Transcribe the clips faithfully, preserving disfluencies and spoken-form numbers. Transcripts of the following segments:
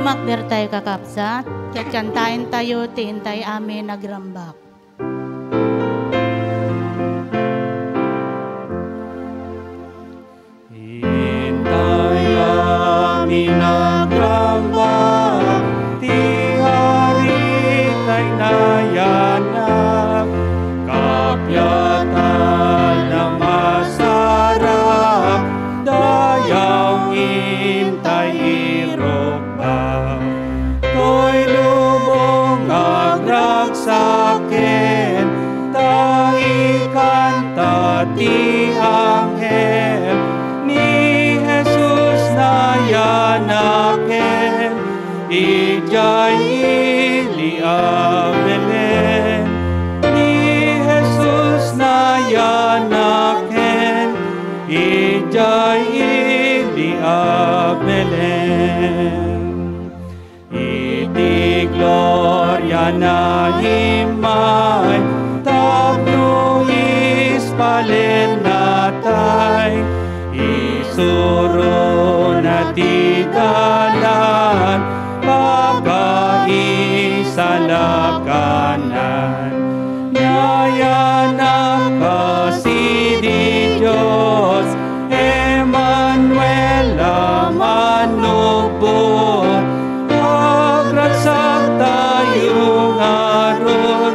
Makder tayo, kakabsat, ket kantaentayo ti Intay Amin Agrambak. Intay amin agrambak, ti Ari tay nayanak, kapiatan a masarap, dayaw intay irukba. Toy lubong agragsaken, ta ikanta ti anghel, ni Jesus nayanaken, idiay ili a Belen. Ni Jesus nayanaken, idiay ili a Belen. Iti gloria na immay tapno ispalen natay, isurona ti dalan pakaisalakanan. Nayanak a sidi Dios, Emmanuel a manubbot, agragsak tayo ngarud,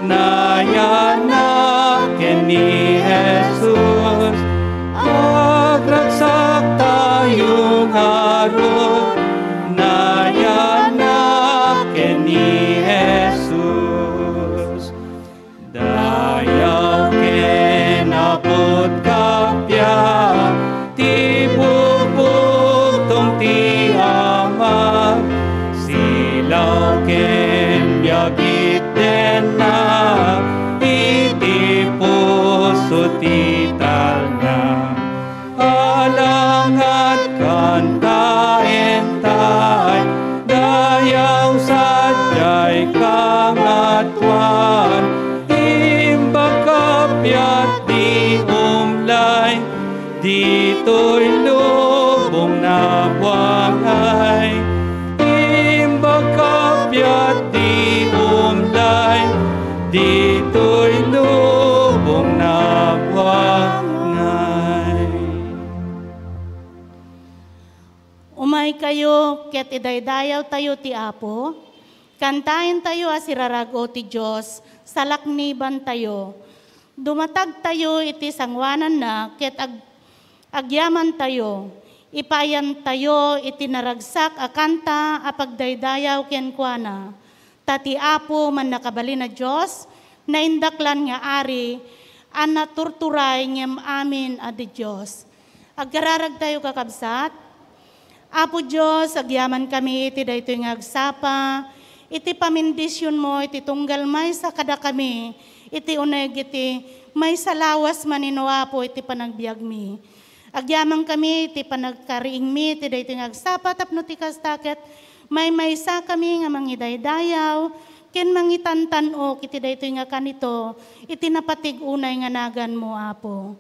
nayanak ken ni Jesus. Agragsak tayo ngarud, nayanak ken ni Jesus. Dayaw ken aput kappia, ti bubutong ti Ama, silaw ken biag itdenna, iti puso ti talna. Alangat kantaentay, dayaw sadiay kangatoan, imbag kappia ti umlay, ditoy lubong nabuangay. Imbag kappia ti umlay, ditoy lubong nabuangay. Umaykayo ket idaydayawtayo ti Apo. Kantaentayo a sirarag-o ti Dios, salaknibantayo. Dumatagtayo iti sangoananna ket ag-, agyamantayo. Ipaayantayo iti naragsak a kanta a pagdaydayaw kenkuana. Ta ti Apo, Mannakabalin a Dios, naindaklan nga Ari, a naturturay ngem amin a didios. Agkararagtayo, kakabsat. Apo Dios, agyamankami iti daytoy nga agsapa, iti pamindisionmo iti tunggal maysa kadakami, iti uneg iti maysa lawas manino, Apo, iti panagbiagmi. Agyamankami iti panagkariingmi iti daytoy nga agsapa tapno ti kasta ket maymaysakami nga mangidaydayaw ken mangitantan-ok iti daytoy nga kanito iti napatig-unay nga naganmo, Apo.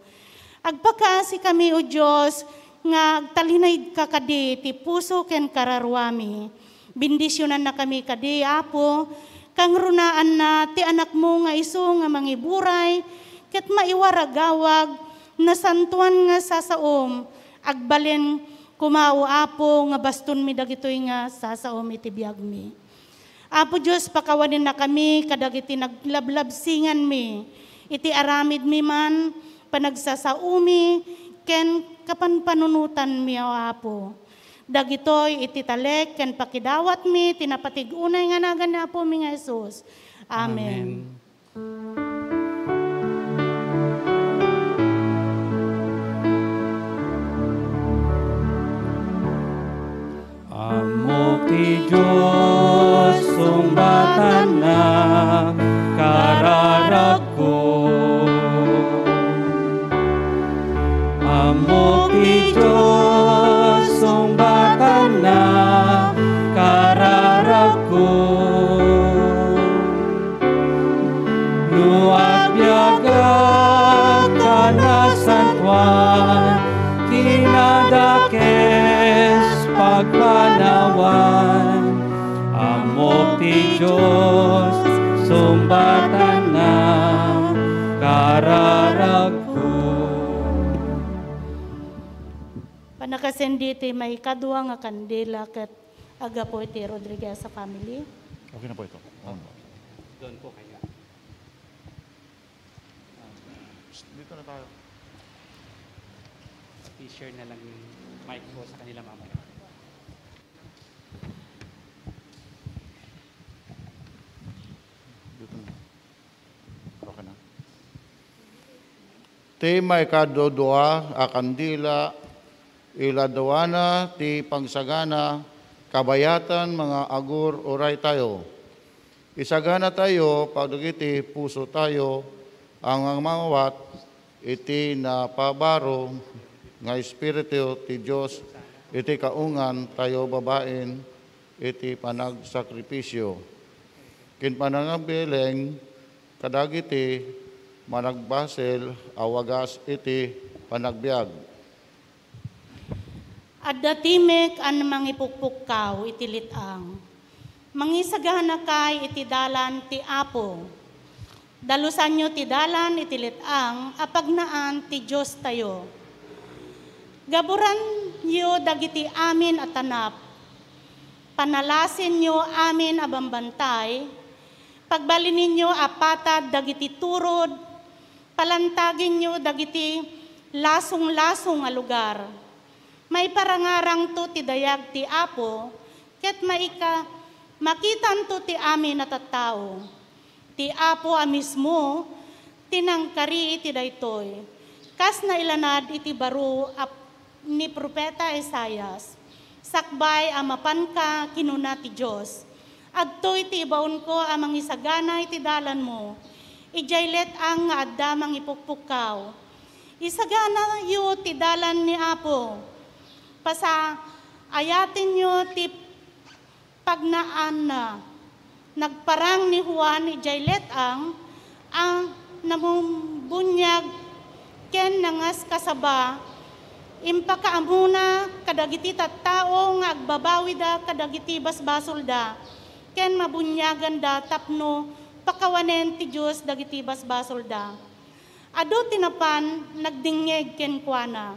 Agpakaasikami, O Dios, nga agtalinaedka kadi ti puso ken kararuami. Bendisionannakami kadi, Apo, kangrunaanna ti Anakmo nga isu nga mangiburay ket maiwaragawag, nasantoan nga sasaom. Agbalin koma, O Apo, nga bastonmi dagitoy nga sasaom iti biagmi. Apo Dios, pakawanennakami kadagiti naglablabsinganmi iti aramidmi man, panagsasaomi, ken kapanpanunotanmi, O Apo. Dagitoy iti talek ken pakidawatmi ti napatig-unay nga nagan ni Apomi nga Jesus. Amen. Amen. Ammok ti Dios sungbatanna kararagko. Ammok ti Dios sungbatanna kararagko. No agbiagak a nasantoan, kinadakes pagpanawan. Dios, sumbatanna, kararagko. Pannakasendi ti maikadua nga kandila ket aggapu iti Rodriguez a family. Okay na po ito. Doon po kayo. Dito na tayo. I-share na lang yung mic po sa kanila mamaya. Dito na. Okay na. Ti maikadudua a kandila, iladuana ti pagsagana, kabayatan, mga agur, uray tayo. Isagana tayo, padagiti puso tayo, a mangawat iti napabaro nga Espiritu ti Dios iti kaungan tayo babaen iti panagsakripisio ken panangabilin kadagiti managbasol a wagas iti panagbiag. Adda timek a mangipukpukkaw iti let-ang. Mangisaganakay iti dalan ti Apo. Dalusanyo ti dalan iti let-ang a pagnaan ti Diostayo. Gaburanyo dagiti amin a tanap. Panalasinyo amin a bambantay. Pagbalininyo a patad dagiti turod. Palantaginyo dagiti lasonglasong a lugar. Maiparangarangto ti dayag ti Apo, ket maika-, makitanto ti amin a tattao. Ti Apo a mismo ti nangkari iti daytoy, kas nailanad iti baro a ni Profeta Isaias, "Sakbay a mapanka," kinuna ti Dios, "adtoy ti ibaonko a mangisagana iti dalanmo, idiay let-ang nga adda mangipukpukkaw. Isaganayo ti dalan ni Apo. Pasaayatenyo ti pagnaanna." Nagparang ni Juan idiay let-ang a namumbuniag ken nangaskasaba. Impakaammona kadagiti tattao nga agbabawida kadagiti basbasolda ken mabuniaganda tapno pakawanen ti Dios dagiti basbasolda. Adu ti napan nagdingngeg kenkuana.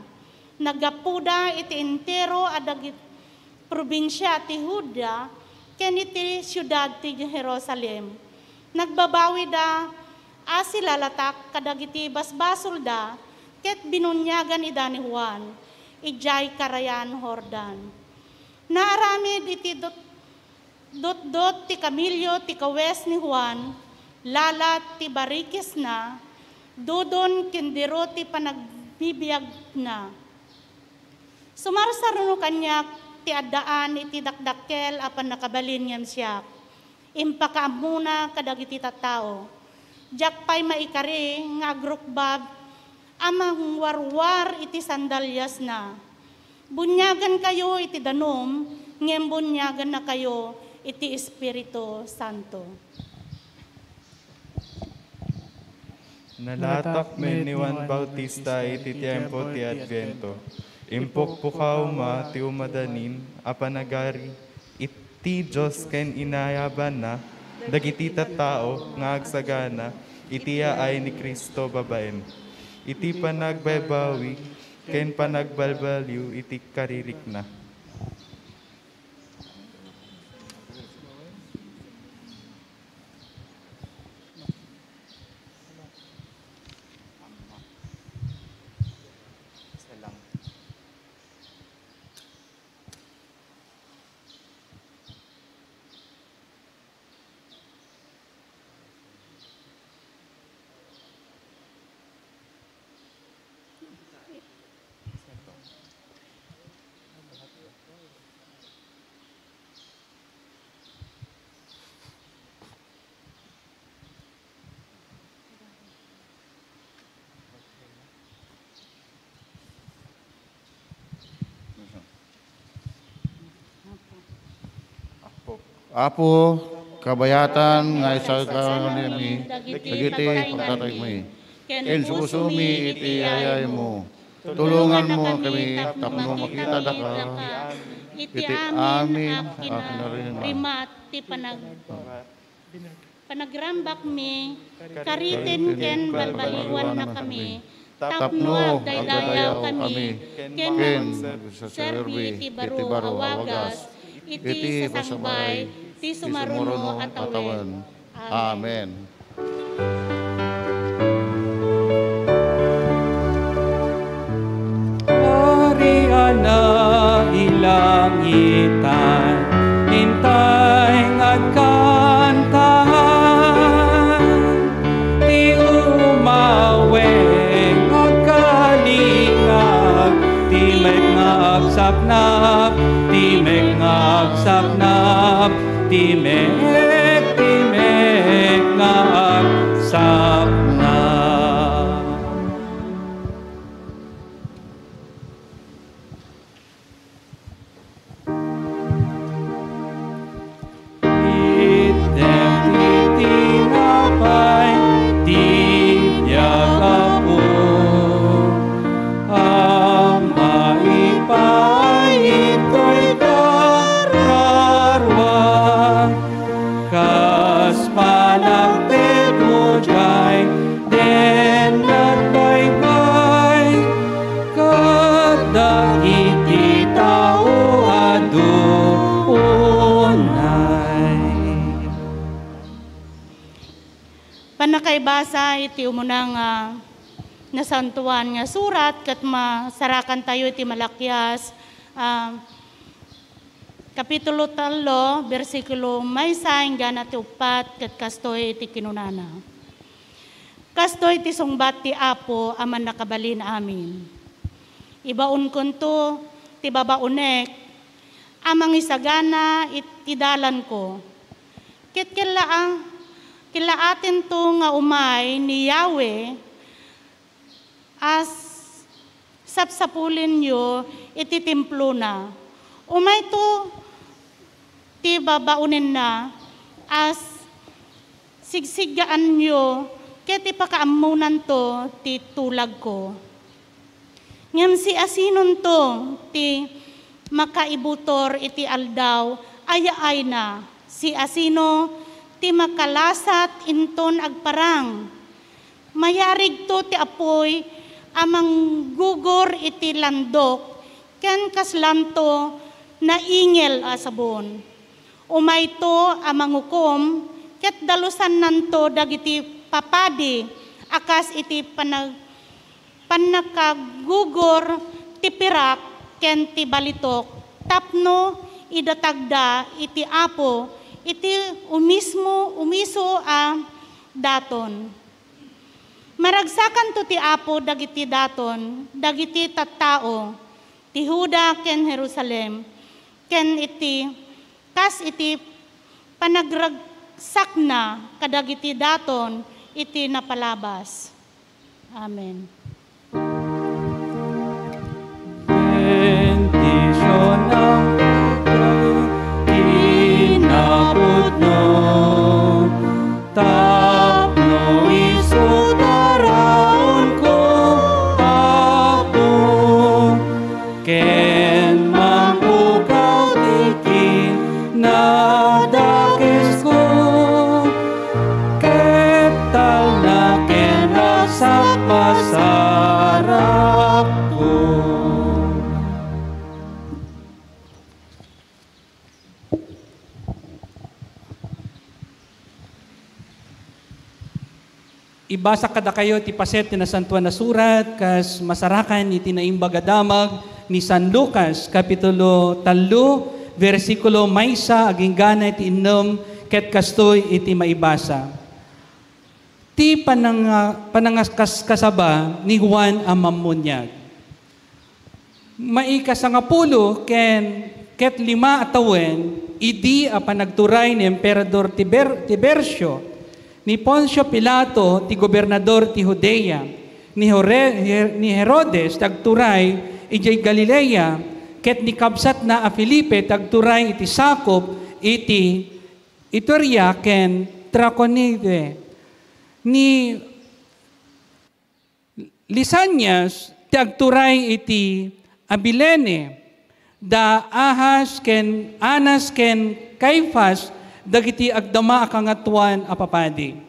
Naggapuda iti entero a dagiti probinsia ti Judea ken iti siudad ti Jerusalem. Nagbabawida a silalatak kadagiti basbasolda ket binuniagan ida ni Juan idiay Karayan Jordan. Naaramid iti dut-, dutdot ti kamelio ti kawes ni Juan, lalat ti barikisna, dudon ken diro ti panagbibiagna. Sumarsaruno kaniak ti addaan iti dakdakkel a pannakabalin ngem siak, impakaammona kadagiti tattao. Diak pay maikari nga agrukbab a mangwarwar iti sandaliasna. Buniagankayo iti danum, ngem buniagannakayo iti Espiritu Santo. Nalatak met ni Juan Bautista iti tiempo ti Advento. Impukpukaw met ti umadanin a panagari iti Dios ken inayabanna dagiti tattao nga agsagana iti yaay ni Cristo babaen, iti panagbaybawi ken panagbalbaliw iti karirikna. Apo, kabayatan nga isaganayo dagiti pagtataymi. Ken susuromi iti ayaymo. Tulonganmo kami tapno makitadaka iti amin a kinarima. Rimat ti panag- Panagrambakmi, kariten ken balbaliwannakami, tapno agdaydayaw kami ken agserbi iti baro a wagas iti sasangbay ti sumaruno a tawen. Amen. Maria nailangitan, intay nga agkantahan, ti umaweng agkalingag, ti met nga agsaknap, ti met nga agsaknap, ti met, ti met nga agsaknap. Itdem ti tinapay ti biag, Apo, a maipaay itoy kararua, kas panagtedmo diay den nagbaybay kadagiti tao adu unay. Pannakaibasa iti umuna nga nasantoan nga surat ket masarakantayo iti Malakias, ah, Kapitulo tallo, bersikulo maysa inggana ti uppat, ket kastoy iti kinunana. Kastoy ti sungbat ti Apo a Mannakabalin-amin. Ibaonkonto ti babaonek a mangisagana iti dalanko. Ket kella-, kellaatento nga umay ni Yahweh a s-, sapsapulenyo iti templona. Umayto ti babaonenna a s-, sigsiggaanyo ket ipakaammonanto ti tulagko. Ngem siasinonto ti makaibutor iti aldaw a yaayna? Siasino ti makalasat inton agparang? Mayarigto ti apuy a manggugor iti landok ken kaslanto naingel a sabon. Umayto a mangukom ket dalusannanto dagiti papadi a kas iti panag-, pannakagugor ti pirak ken ti balitok tapno idatagda iti Apo iti umismo, umiso a daton. Maragsakanto ti Apo dagiti daton, dagiti tattao ti Juda ken Jerusalem, ken iti, kas iti panagragsakna kadagiti daton iti napalabas. Amen. Bendision ang tinapudno, tapno isu taraonko, Apo, ken mangpukaw ti kinadakesko, ket talna ken ragsak pasarakko. Ibasa kadakayo ti paset ti Nasantoan a Surat kas masarakan iti Naimbag a Damag ni San Lucas, Kapitulo tallo, bersikulo maysa agingga na iti innem, ket kastoy iti maibasa. Ti pananga-, panangaskasaba ni Juan a Mammuniag. Maikasangapulo ken ket lima a tawen idi a panagturay ni Emperador Tiber-, Tibersio, ni Poncio Pilato ti gobernador ti Judea, ni Jore-, Her-, ni Herodes ti agturay idiay Galilea, ket ni kabsatna a Felipe ti agturay iti sakup iti Iturea ken Traconite, ni Lisanias ti agturay iti Abilene, da Ahas ken Anas ken Caifas, dagiti agdama a kangatoan a papadi.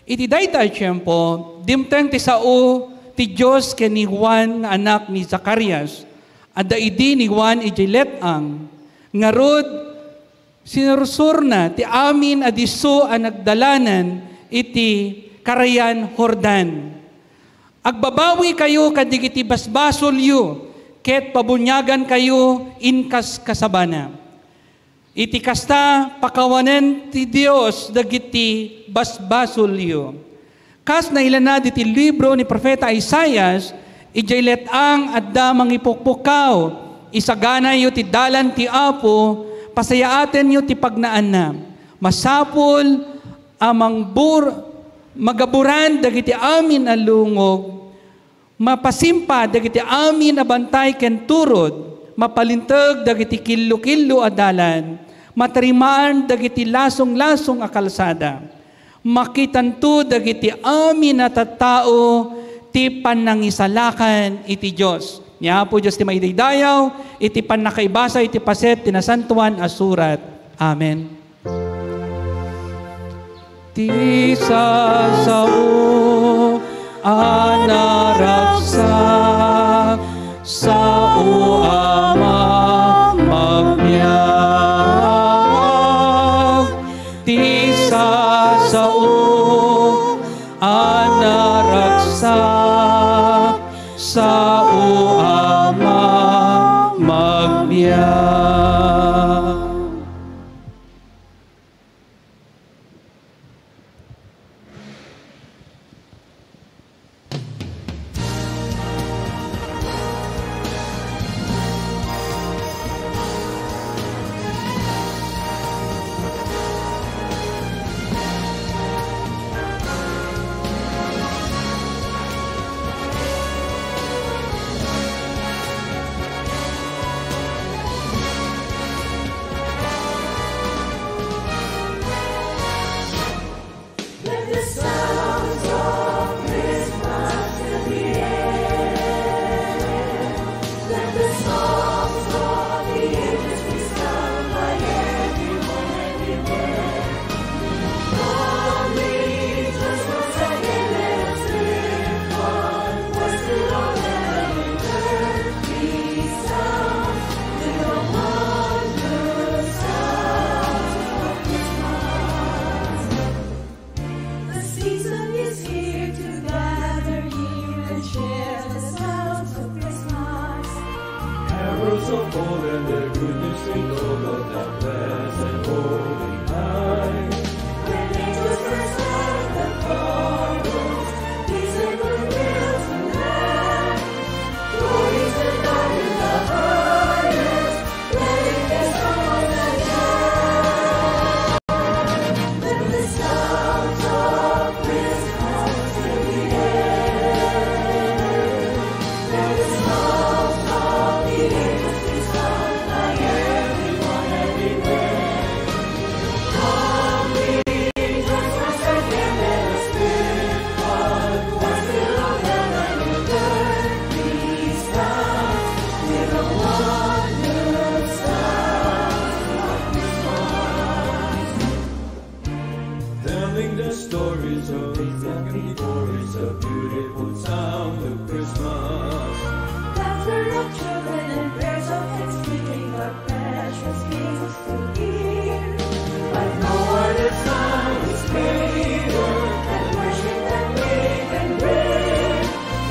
Iti dayta a tiempo, dimteng ti sao ti Dios ken ni Juan nga anak ni Zacarias. Adda idi ni Juan idiay let-ang. Ngarud, sinursurna ti amin a disso a nagdalanan iti karayan Jordan. Agbabawikayo kadagiti basbasolyo, ket pabuniagankayo inkas kasabana. Iti kasta, pakawanen ti Dios dagiti basbasolyo. Kas nailana diti libro ni Profeta Isaias, idiay let-ang adda mangipukpukkaw, isaganayo ti dalan ti Apo, pasayaatenyo ti pagnaanna. Masapul a mangbur-, magaburan dagiti amin a lungog, mapasimpa dagiti amin a bantay ken turod, mapalinteg dagiti killo-killo a dalan, matarimaan dagiti lasong-lasong a kalsada. Makitanto dagiti amin a tattao ti panangisalakan iti Dios. Ni Apo Dios ti maidaydayaw iti pannakaibasa iti paset ti Nasantoan a Surat. Amen. Ti sasao a naragsak, sao a mamagbiag. Ti sasao a naragsak, sao a mamagbiag. Let the sounds of Christmas fill the air. Let the songs of the angels be sung by everyone, everywhere. Come, rejoice once again, let us lift one voice to all heaven and earth. Peace sounds, little wondrous sounds of Christmas. The season is here to gather here and share the sounds of Christmas. Carols of all and their goodness we know, but the blessed holy night. When angels first sound the chorus, peace and goodwill tonight. Glory to God in the highest. Let it be so once again. Let the sounds of Christmas fill the air. Let the songs of the angels be sung by everyone, everywhere. Telling the stories of these happy glories, a beautiful sound of Christmas. Laughter of children and prayers of thanksgiving are precious things to hear. But no other sound is greater than worship that we can bring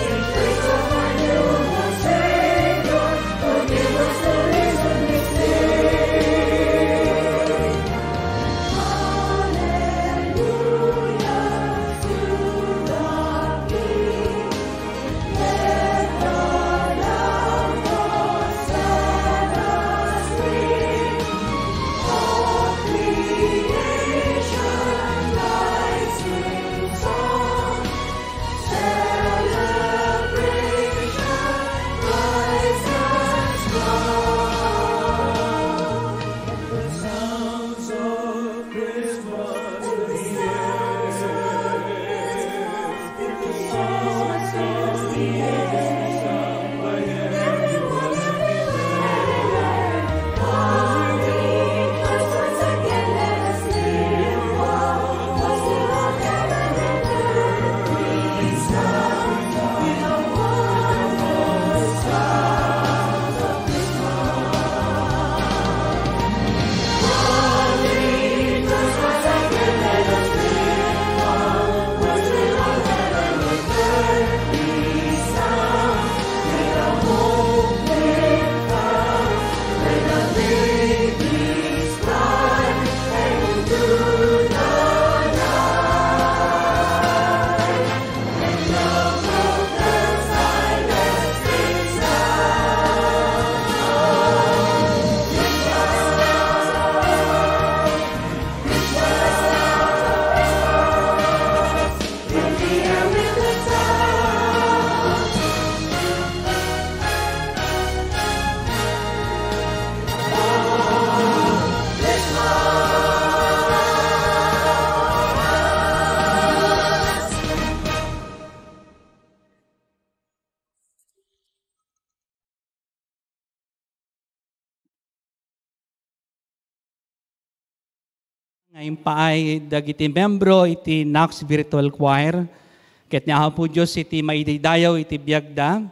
in praise of our new Lord Savior, who gives us the reason we sing. Hallelujah to the King. Let the loud voice Impaay dagiti membro iti Knox Virtual Choir, ket ni Apo Dios iti maidaydayaw iti biagda.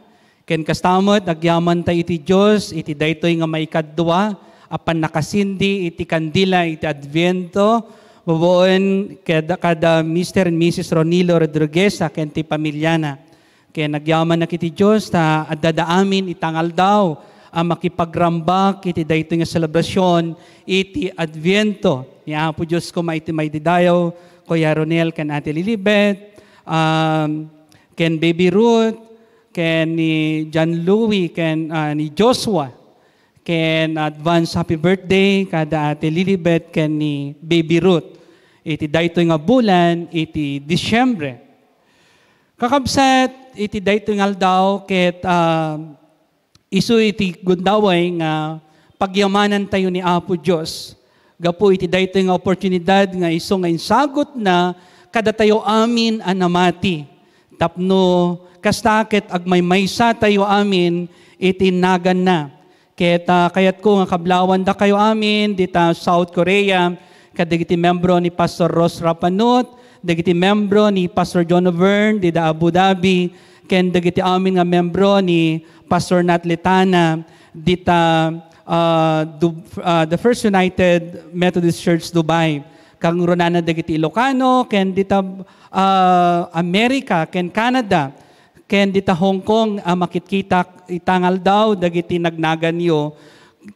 Ken kasta met, agyamanta iti Dios iti daytoy nga maikadua a pannakasindi iti kandila iti Adviento, babaen kada, kada Mister and Missus Ronilo Rodriguez a ken ti pamiliana. Ken agyamanak iti Dios ta addada amin ita nga aldaw a makipagrambak iti daytoy nga selebrasyon iti Adviento. Ni Apo Dios koma iti maididayaw, Kuya Ronel ken Ate Lilibet, um, ken Baby Ruth, ken ni John Louie, ken, ah, ni Joshua, ken advance happy birthday kada Ate Lilibet ken ni Baby Ruth iti daytoy nga bulan iti Disyembre. Kakabsat, iti daytoy nga aldaw ket, ah, isu iti gundaway nga pagyamanantayo ni Apo Dios gapu iti daytoy nga oportunidad nga isu nga insagutna kadatayo amin a namati. Tapno kasta ket agmaymaysa tayo amin iti naganna. Ket, ah, kayatko nga kablawandakayo amin dita South Korea, kadagiti membro ni Pastor Ross Rapanut, dagiti membro ni Pastor John Overn dida Abu Dhabi, ken dagiti amin nga membro ni Pastor Nat Letana dita, ah, Dub-, ah, the First United Methodist Church Dubai. Kangrunana dagiti Ilocano, ken dita, ah, America, ken Canada, ken dita Hong Kong a makitkitak ita nga aldaw dagiti nagnaganyo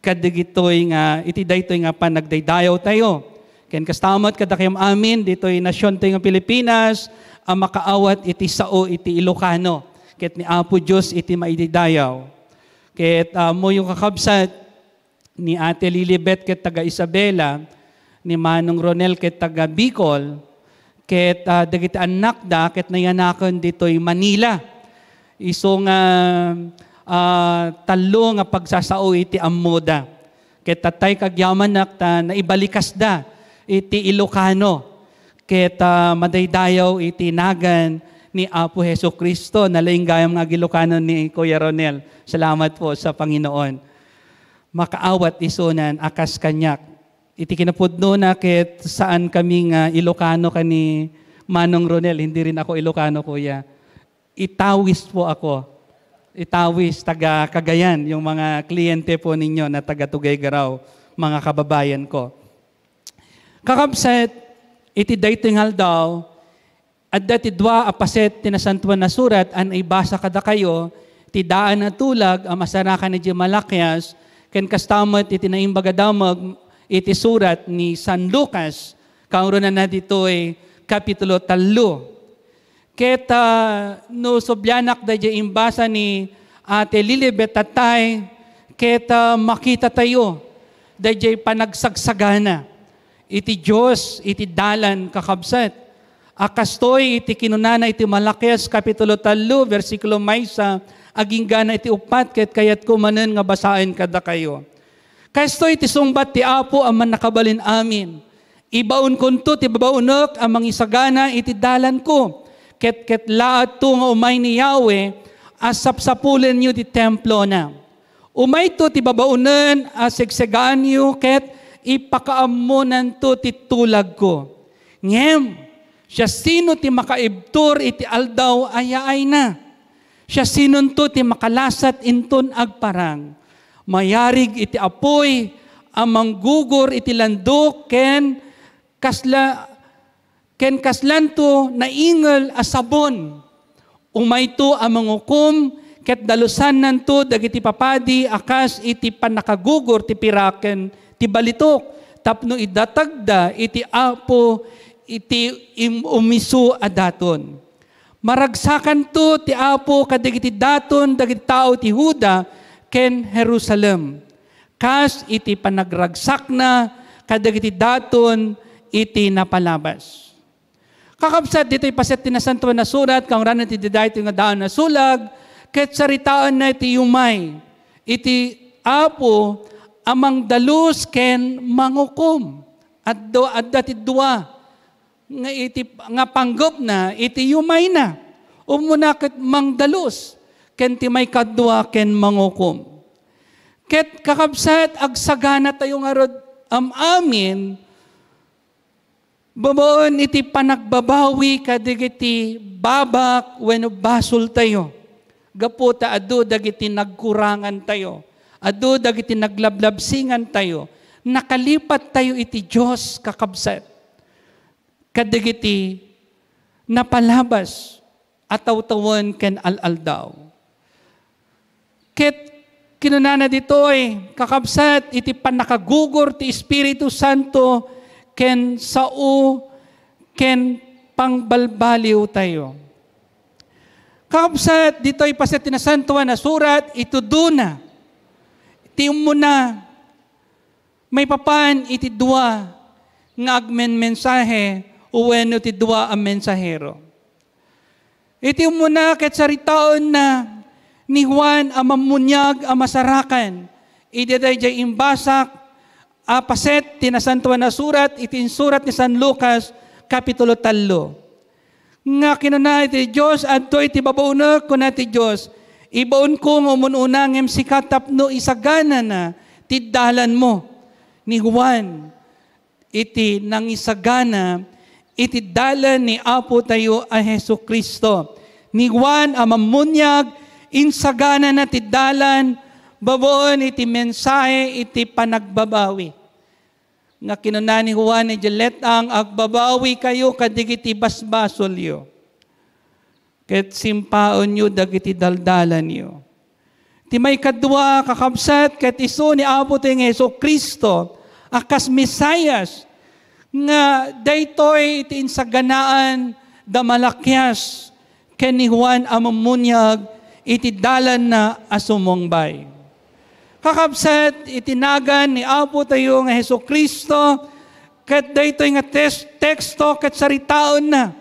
kadagitoy nga iti daytoy nga panagdaydayawtayo. Ken kasta met kadakayam amin ditoy nasiontayo nga Pilipinas a makaawat iti sao iti Ilocano ket ni Apo Dios iti maididayaw. Ket, ah, ammoyo kakabsat, ni Ate Lilibet ket taga Isabela, ni Manong Ronel ket taga Bicol, ket, ah, dagiti annakda ket nayanaken ditoy Manila. Isu nga, ah, tallo nga pagsasao iti ammoda. Ket tatay kagyamanak ta naibalikasda iti Ilocano. Ket, ah, madaydayaw iti nagan ni Apo Jesu-Cristo. Nalaing gayam nga ag-Ilocano ni Kuya Ronel. Salamat po sa Panginoon. Makaawat isunan a kas kaniak. Iti kinapudnona ket saan kami nga Ilocano ken ni Manong Ronel. Hindi rin ako Ilocano, kuya. Itawis po ako. Itawis, taga Cagayan, yung mga kliyente po ninyo na taga Tuguegarao, mga kababayan ko. Kakabsat, iti daytoy nga aldaw, adda ti dua a paset ti Nasantoan a Surat a naibasa kadakayo, ti daan a tulag a masarakan idiay Malakias, ken kasta met iti Naimbag a Damag iti surat ni San Lucas, kaurunana ditoy kapitulo tallo. Ket, ah, no sublianak daydiay imbasa ni Ate Lilibet, tatay, ket, ah, makitatayo daydiay panagsagsagana iti Dios iti dalan, kakabsat. A kastoy iti kinunana iti Malakias kapitulo tallo, bersikulo maysa, aginggana iti uppat, ket kayatko manen nga basaen kadakayo. Kastoy ti sungbat ti Apo a Mannakabalin-amin. Ibaonkonto ti babaonek a mangisagana iti dalanko. Ketket laatto nga umay ni Yahweh a sapsapulenyo ti templona. Umayto ti babaonen a segsegaanyo ket ipakaammonanto ti tulagko. Ngem, siasino ti makaibtur iti aldaw a yaayna? Siasinonto ti makalasat inton agparang? Mayarig iti apuy a manggugor iti landok ken kasla-, ken kaslanto naingel a sabon. Umayto a mangukom ket dalusannanto dagiti papadi a kas iti pannakagugor ti piraken ti balitok tapno idatagda iti Apo iti im-, umisu a daton. Maragsakanto ti Apo kadagiti daton dagiti tao ti Juda ken Jerusalem, kas iti panagragsakna kadagiti daton iti napalabas. Kakabsat, ditoy paset ti Nasantoan a Surat, kaurunana ti daytoy nga daan a tulag, ket saritaenna iti umay iti Apo a mangdalus ken mangukom. Adda, adda ti dua nga iti, nga panggepna iti yumayna. Umuna ket mangdalus, ken ti maikadua ken mangukom. Ket kakabsat, agsaganatayo ngarud am-amin Babaen iti panagbabawi kadagiti babak wenno basoltayo. Gapu ta adu dagiti nagkurangantayo. Adu dagiti naglablabsingantayo. Nakalipattayo iti Dios, kakabsat. Kadagiti napalabas a tawtawen ken al-aldaw. Ket kinunana ditoy, kakabsat, iti pannakagugor ti Espiritu Santo ken sao ken pangbalbaliwtayo. Kakabsat, ditoy paset ti Nasantoan a Surat, itudona ti umuna maipapan iti dua nga agmenmensahe wenno ti dua a mensahero. Iti umuna ket saritaenna ni Juan a Mammuniag a masarakan iti daydiay imbasak a paset ti Nasantoan a Surat iti insurat ni San Lucas, Kapitulo tallo. Nga kinuna iti Dios, "Adtoy ti babaonek," kuna ti Dios, "Ibaonko nga umun-una ngem sika tapno isaganana ti dalanmo." Ni Juan, iti nangisagana iti dalan ni Apotayo a Jesu-Cristo. Ni Juan a Mammuniag, insaganana ti dalan babaen iti mensahe iti panagbabawi. Nga kinuna ni Juan iti let-ang, "Agbabawikayo kadigiti basbasolyo." Ket simpaenyo dagiti daldalanyo. Ti maikadua, kakabsat, ket isu ni Apotayo nga Jesu-Cristo a kas Mesias, nga daytoy iti insaganaan da Malakias ken ni Juan a Mummuniag iti dalanna a sumungbay. Kakabsat, iti nagan ni Apotayo nga Jesu-Cristo, ket daytoy nga tes-, teksto ket saritaenna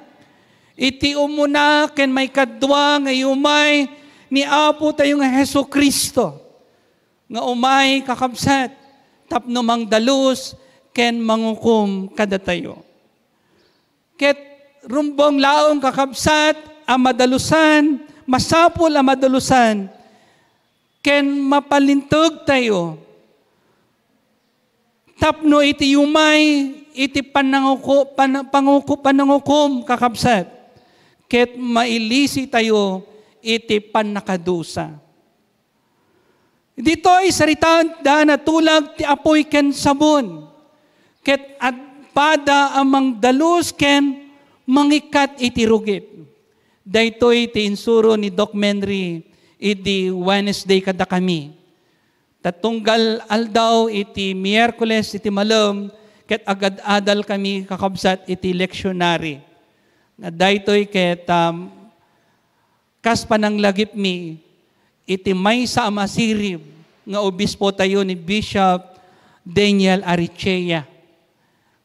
iti umuna ken maikadua nga iumay ni Apotayo nga Jesu-Cristo, nga umay, kakabsat, tapno mangdalus ken mangukom kadatayo. Ket rumbeng laeng, kakabsat, a madalusan, masapul a madalusan ken mapalintegtayo tapno iti iumay iti pananguko-, pan-, panguko-, panangukom, kakabsat, ket mailisitayo iti pannakadusa. Ditoy saritaen da natulag ti apuy ken sabon, ket agpada a mangdalus ken mangikkat iti rugit. Daytoy ti insuro ni Doc Menry idi Wednesday kadakami. Ta tunggal aldaw iti Miyerkules iti malem, ket agad-adal kami, kakabsat, iti lectionary. Nga daytoy ket, um, kas pananglagipmi iti maysa a masirib nga obispotayo ni Bishop Daniel Arrichea.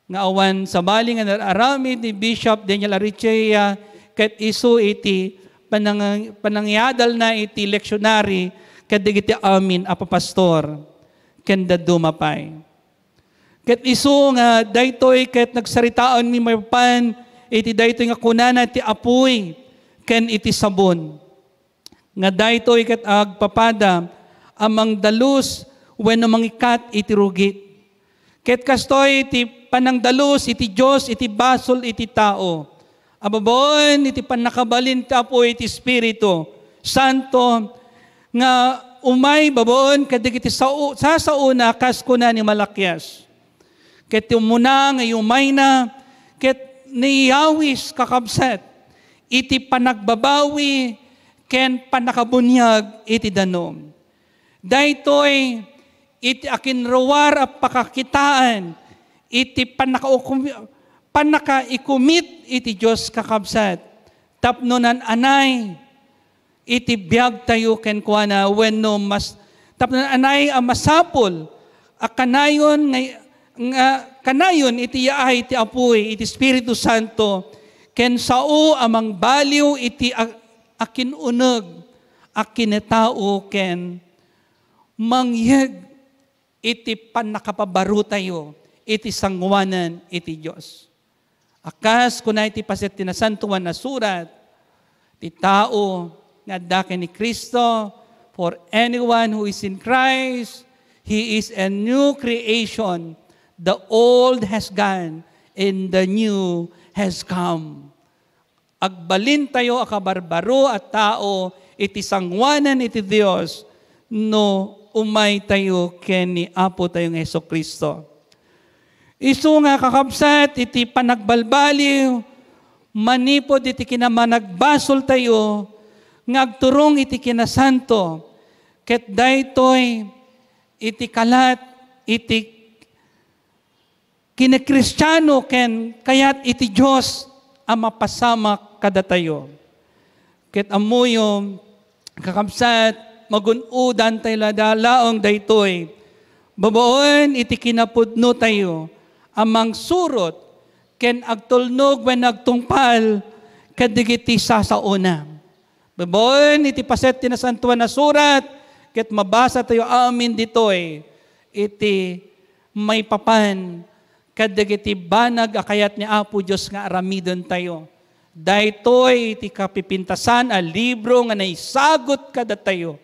Nga awan sabali nga nar-aramid ni Bishop Daniel Arrichea ket isu iti panang-, panangyadalna iti lectionary kadagiti amin a papastor ken dadduma pay. Ket isu nga daytoy ket nagsaritaenmi maipapan iti daytoy nga kunana ti apuy ken iti sabon. Nga daytoy ket agpapada a mangdalus wenno mangikkat iti rugit. Ket kastoy ti panangdalus iti Dios iti basol iti tao a babaen iti pannakabalin ti Apo iti Espiritu Santo nga umay babaen kadagiti sao-, sasaona, kas kuna ni Malakias. Ket ti umuna nga iumayna, ket naiyawis, kakabsat, iti panagbabawi ken pannakabuniag iti danum. Daytoy iti akinruar a pakakitaan iti pannakaukum-, pannakaikumit iti Dios, kakabsat, tapno naan-anay iti biagtayo kenkuana wenno mas-, tapno naan-anay a masapul a kanayon nga, nga kanayon iti yaay ti Apuy, iti Espiritu Santo, ken sao a mangbaliw iti a-, akin-uneg a kinatao ken mangyeg iti pannakapabarotayo iti sangoanan iti Dios. A kas kuna iti paset ti Nasantoan a Surat, ti tao nga adda ken ni Cristo, for anyone who is in Christ, he is a new creation. The old has gone, and the new has come. Agbalintayo a kabarbaro a tao iti sanguanan iti Dios no umaytayo ken ni Apotayo nga Jesu-Cristo. Isu nga, kakabsat, iti panagbalbaliw manipud iti kinamanagbasoltayo nga agturong iti kinasanto, ket daytoy iti kalat iti kinikristiano ken kayat iti Dios a mapasamak kadatayo. Ket ammoyo, kakabsat, magun-odantayo la-, laeng daytoy babaen iti kinapudnotayo a mangsurot ken agtulnog wenno agtungpal kadagiti sasaona. Babaen iti paset ti Nasantoan a Surat, ket mabasatayo amin ditoy iti maipapan kadagiti banag a kayat ni Apo Dios nga aramidentayo. Daytoy iti kapipintasan a libro nga naisagut kadatayo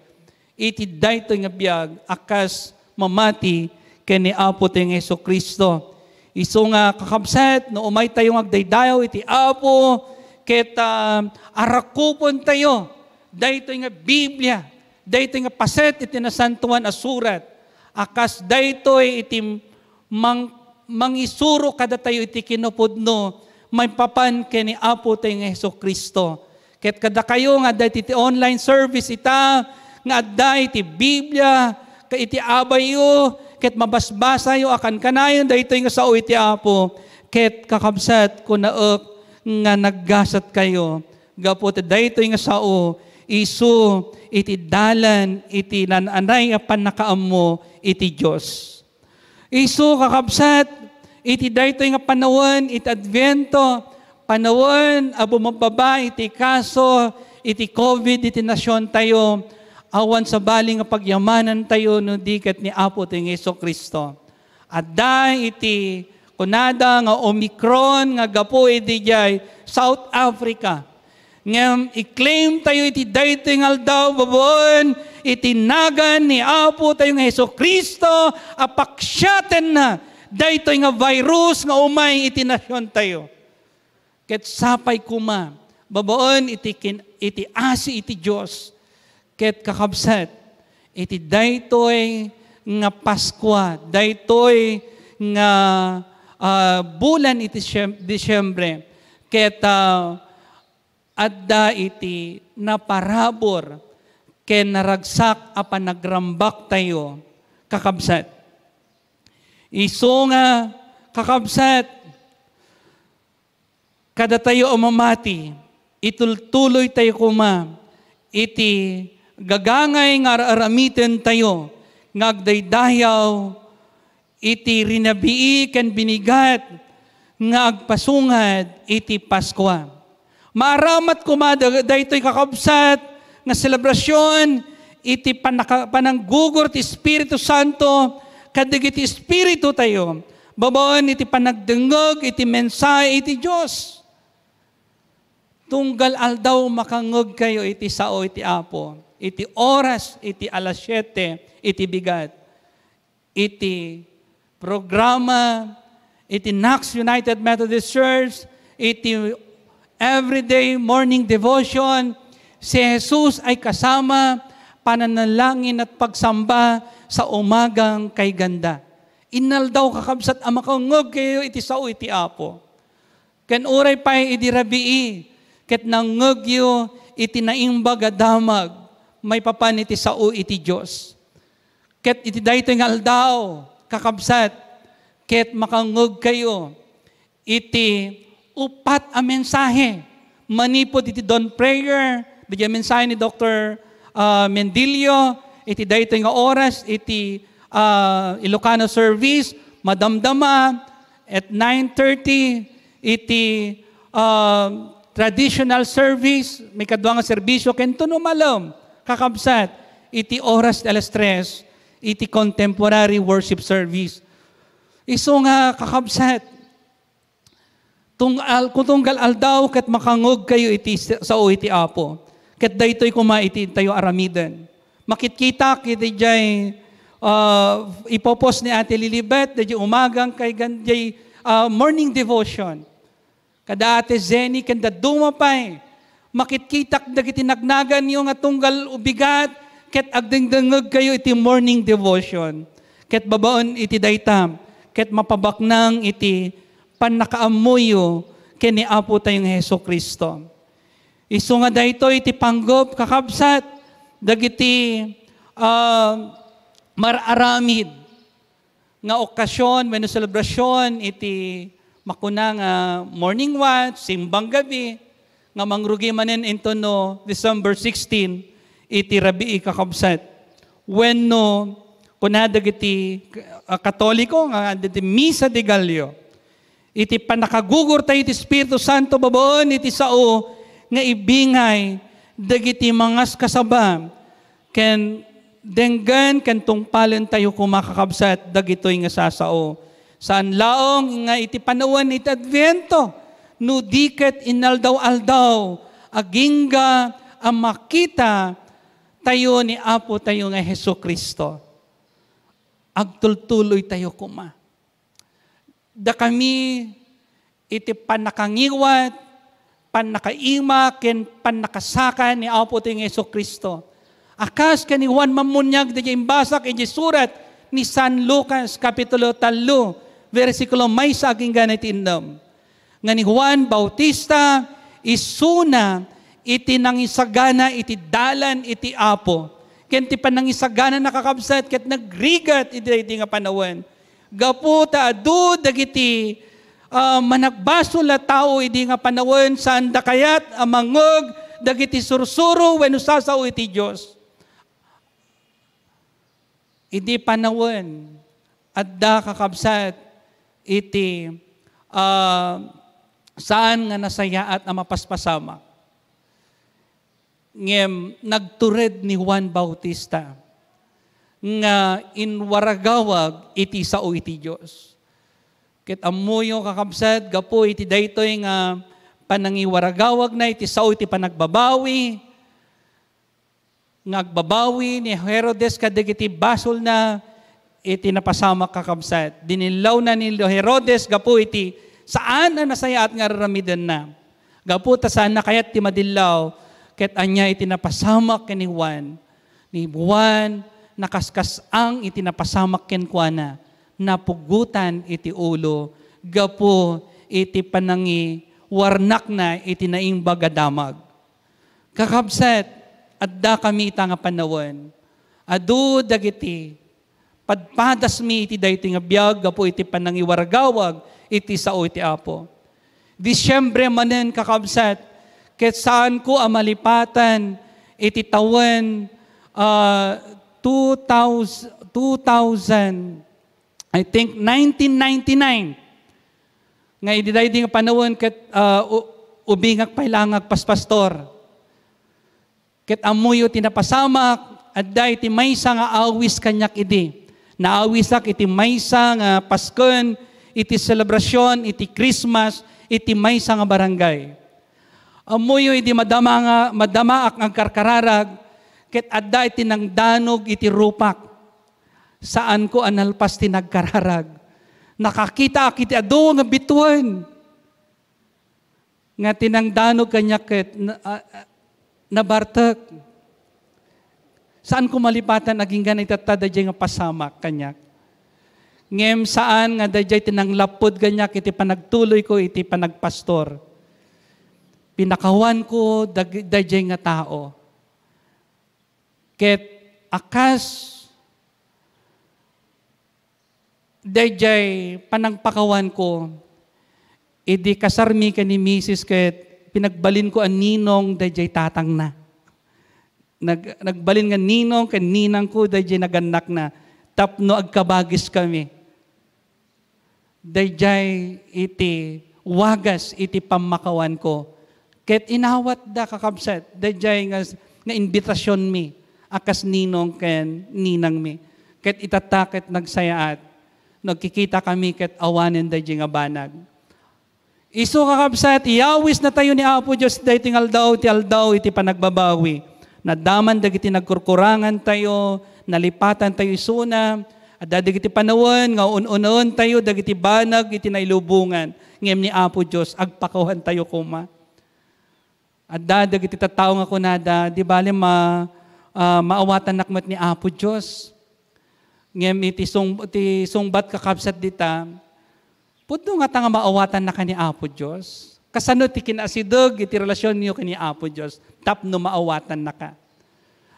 iti daytoy nga biag a kas mamati ken ni Apotayo nga Jesu-Cristo. Isu nga, kakabsat, no umaytayo nga agdaydayaw iti Apo, ket, ah, arakupentayo daytoy nga Biblia, daytoy nga paset iti Nasantoan a Surat, a kas daytoy iti mang-, mangisuro kadatayo iti kinapudno maipapan ken ni Apotayo nga Jesu-Cristo. Ket kadakayo nga adda iti online service ita, nga adda iti Biblia, ket iti abayyo, ket mabasbasayo a kankanayon daytoy nga sao iti Apo, ket kakabsat, kunaek nga naggasatkayo gapu ta daytoy nga sao isu iti dalan iti naan-anay a pannakaammo iti Dios. Isu, kakabsat, iti daytoy nga panawen iti Adviento, panawen a bumababa iti kaso iti COVID iti nasiontayo, awan sabali nga pagyamanantayo no di ket ni Apotayo nga Jesu-Cristo. Adda iti kunada nga Omicron nga gapu iti diay South Africa. Ngem i-claim tayo iti daytoy nga aldaw babaen iti nagan ni Apo tayo nga Jesu-Cristo a paksiatenna daytoy nga virus nga umay iti nasion tayo. Ket sapay koma, babaen iti kin-, iti asi iti Dios, ket kakabsat, iti daytoy nga Paskua, daytoy nga, ah, bulan iti Siem-, Disyembre, ket, ah, adda iti naparabur ken naragsak a panagrambak tayo, kakabsat. Isu nga, kakabsat, kadatayo a mamati, itultuloy tayo koma iti gagangay nga ar-aramiten tayo nga agdaydayaw iti rinabii ken binigat nga agpasungad iti Paskua. Maaramat koma da-, daytoy, kakabsat, nga selebrasion iti panaka-, pananggugur ti Espiritu Santo kadagiti espiritu tayo, babaen iti panagdengngeg iti mensahe iti Dios. Tunggal aldaw makangngegkayo iti sao iti Apo, iti oras iti alas siete iti bigat, iti programa iti Knox United Methodist Church, iti everyday morning devotion, si Jesus ay kasama, pananalangin at pagsamba sa umagang kay ganda. Inaldaw, kakabsat, a makangngegkayo iti sao iti Apo. Ken uray pay idi rabii, ket nangngegyo iti naimbag a damag maipapan iti sao iti Dios. Ket iti daytoy nga aldaw, kakabsat, ket makangngegkayo iti uppat a mensahe manipud iti dawn prayer, iti mensahe ni Doktor, ah, Mendilio, iti daytoy nga oras, iti, ah, Ilocano service, madamdama at nine thirty, iti, ah, traditional service, maikadua nga serbisyo, ken tuno malem, kakabsat, iti oras ti alas tres, iti contemporary worship service. Isu nga, kakabsat, tunggal, kung tunggal aldaw ket makangngegkayo iti sa-, sao iti Apo. Ket daytoy koma iti tayo aramiden. Makitkitak iti jay, ah, ipopos ni Ate Lilibet, dayjay umagang kay gan-, jay, ah, morning devotion. Kada Ate Jenny, ken dadduma pay, makitkitak dagiti nagnaganyo nga tunggal ubigat, ket agdengdengngegkayo iti morning devotion. Ket babaen iti dayta, ket mapabaknang iti pannakaammoyo ken ni Apo tayo nga Jesu-Cristo. Isu nga daytoy iti panggep, kakabsat, dagiti, ah, mar-aramid nga okasyon wenno selebrasyon iti makuna nga morning watch, simbang gabi, nga mangrugi manen inton no December sixteen iti rabii, kakabsat. Wenno kuna dagiti, ah, Katoliko nga adda iti Misa de Gallo. Iti pannakagugurtayo iti Espiritu Santo babaen iti sao nga ibingay dagiti mangaskasaba, ken denggen ken tungpalentayo koma, kakabsat, dagitoy nga sasao. Saan laeng nga iti panawen iti Adviento, no di ket inaldaw-aldaw, agingga a makita tayo ni Apo tayo nga Jesu-Cristo. Agtultuloy tayo koma. Dakami iti pannakangiwat, pannakaima, ken pannakasaka ni Apo tayo nga Jesu-Cristo. A kas ken ni Juan Mammuniag, daydiay imbasak idiay surat ni San Lucas, Kapitulo tallo, bersikulo maysa agingga iti innem. Nga ni Juan Bautista, isuna iti nangisagana iti dalan iti Apo. Ken ti panangisagana, kakabsat, ket nagrigat iti daydi nga panawen. Gapu ta adu dagiti, ah, managbasol a tao idi nga panawen, saanda kayat a mangngeg dagiti sursuro wenno sasao iti Dios. Idi panawen, adda, kakabsat, iti, ah, saan nga nasayaat a mapaspasamak. Ngem nagtured ni Juan Bautista nga inwaragawag iti sao iti Dios. Ket ammoyo, kakabsat, gapu iti daytoy nga panangiwaragawagna iti sao iti panagbabawi, nga agbabawi ni Herodes kadagiti basolna iti napasamak, kakabsat. Dinillawna ni Herodes gapu iti saan a nasayaat nga ar-aramidenna. Gapu ta saanna kayat ti madillaw, ket ania iti napasamak ken ni Juan? Ni Juan, nakaskas-ang iti napasamak kenkuana, napugotan iti ulo gapu iti panangiwarnakna iti naimbag a damag. Kakabsat, addakami ita nga panawen. Adu dagiti padpadasmi iti daytoy nga biag gapu iti panangiwaragawag iti sao iti Apo. Disiembre manen, kakabsat, ket saanko a malipatan iti tawen, ah, two thousand, two thousand, I think, nineteen ninety-nine, nga idi daydi nga panawen ket, ah, u-, ubingak pay la nga agpaspastor. Ket ammoyo ti napasamak, adda iti maysa nga awis kaniak idi. Naawisak iti maysa nga Pasken, iti selebrasyon, iti Christmas, iti maysa nga barangay. Ammoyo idi madama nga, madamaak nga agkarkararag, ket adda iti nangdanog iti rupak. Saanko a nalpas ti nagkararag. Nakakitaak iti adu nga bituen nga ti nangdanog kaniak ket na-, a-, a-, nabartek. Saanko malipatan agingga itatta daydiay nga pasamak kaniak. Ngem saan nga daydiay ti nanglapud kaniak iti panagtuloyko iti panagpastor. Pinakawanko dag-, daydiay nga tao. Ket a kas daydiay panangpakawanko, idi kasarmi ken ni misis ket pinagbalinko a ninong daydiay tatangna. Nag-, nagbalin nga ninong ken ninangko daydiay nagannakna tapno agkabagiskami. Daydiay iti wagas iti pammakawanko. Ket inawatda, kakabsat, daydiay nga, nga imbitasionmi a kas ninong ken ninangmi. Ket itatta ket nagsayaat no agkikitakami ket awanen daydiay nga banag. Isu, kakabsat, iyawisnatayo ni Apo Dios daytoy nga aldaw ti aldaw iti panagbabawi. Naddaman dagiti nagkurkurangantayo, nalipatantayo isuna, Adda dagiti panawen nga un-unaentayo dagiti banag iti nailubongan, ngem ni Apo Dios agpakawantayo koma. Adda dagiti tattao nga kunada, "Di bale ma-, ah, maawatannak met ni Apo Dios." Ngem iti sung-, iti sungbat, kakabsat, dita, pudno ngata nga maawatannaka ni Apo Dios? Kasano ti kinasideg iti relasionyo ken ni Apo Dios tapno maawatannaka?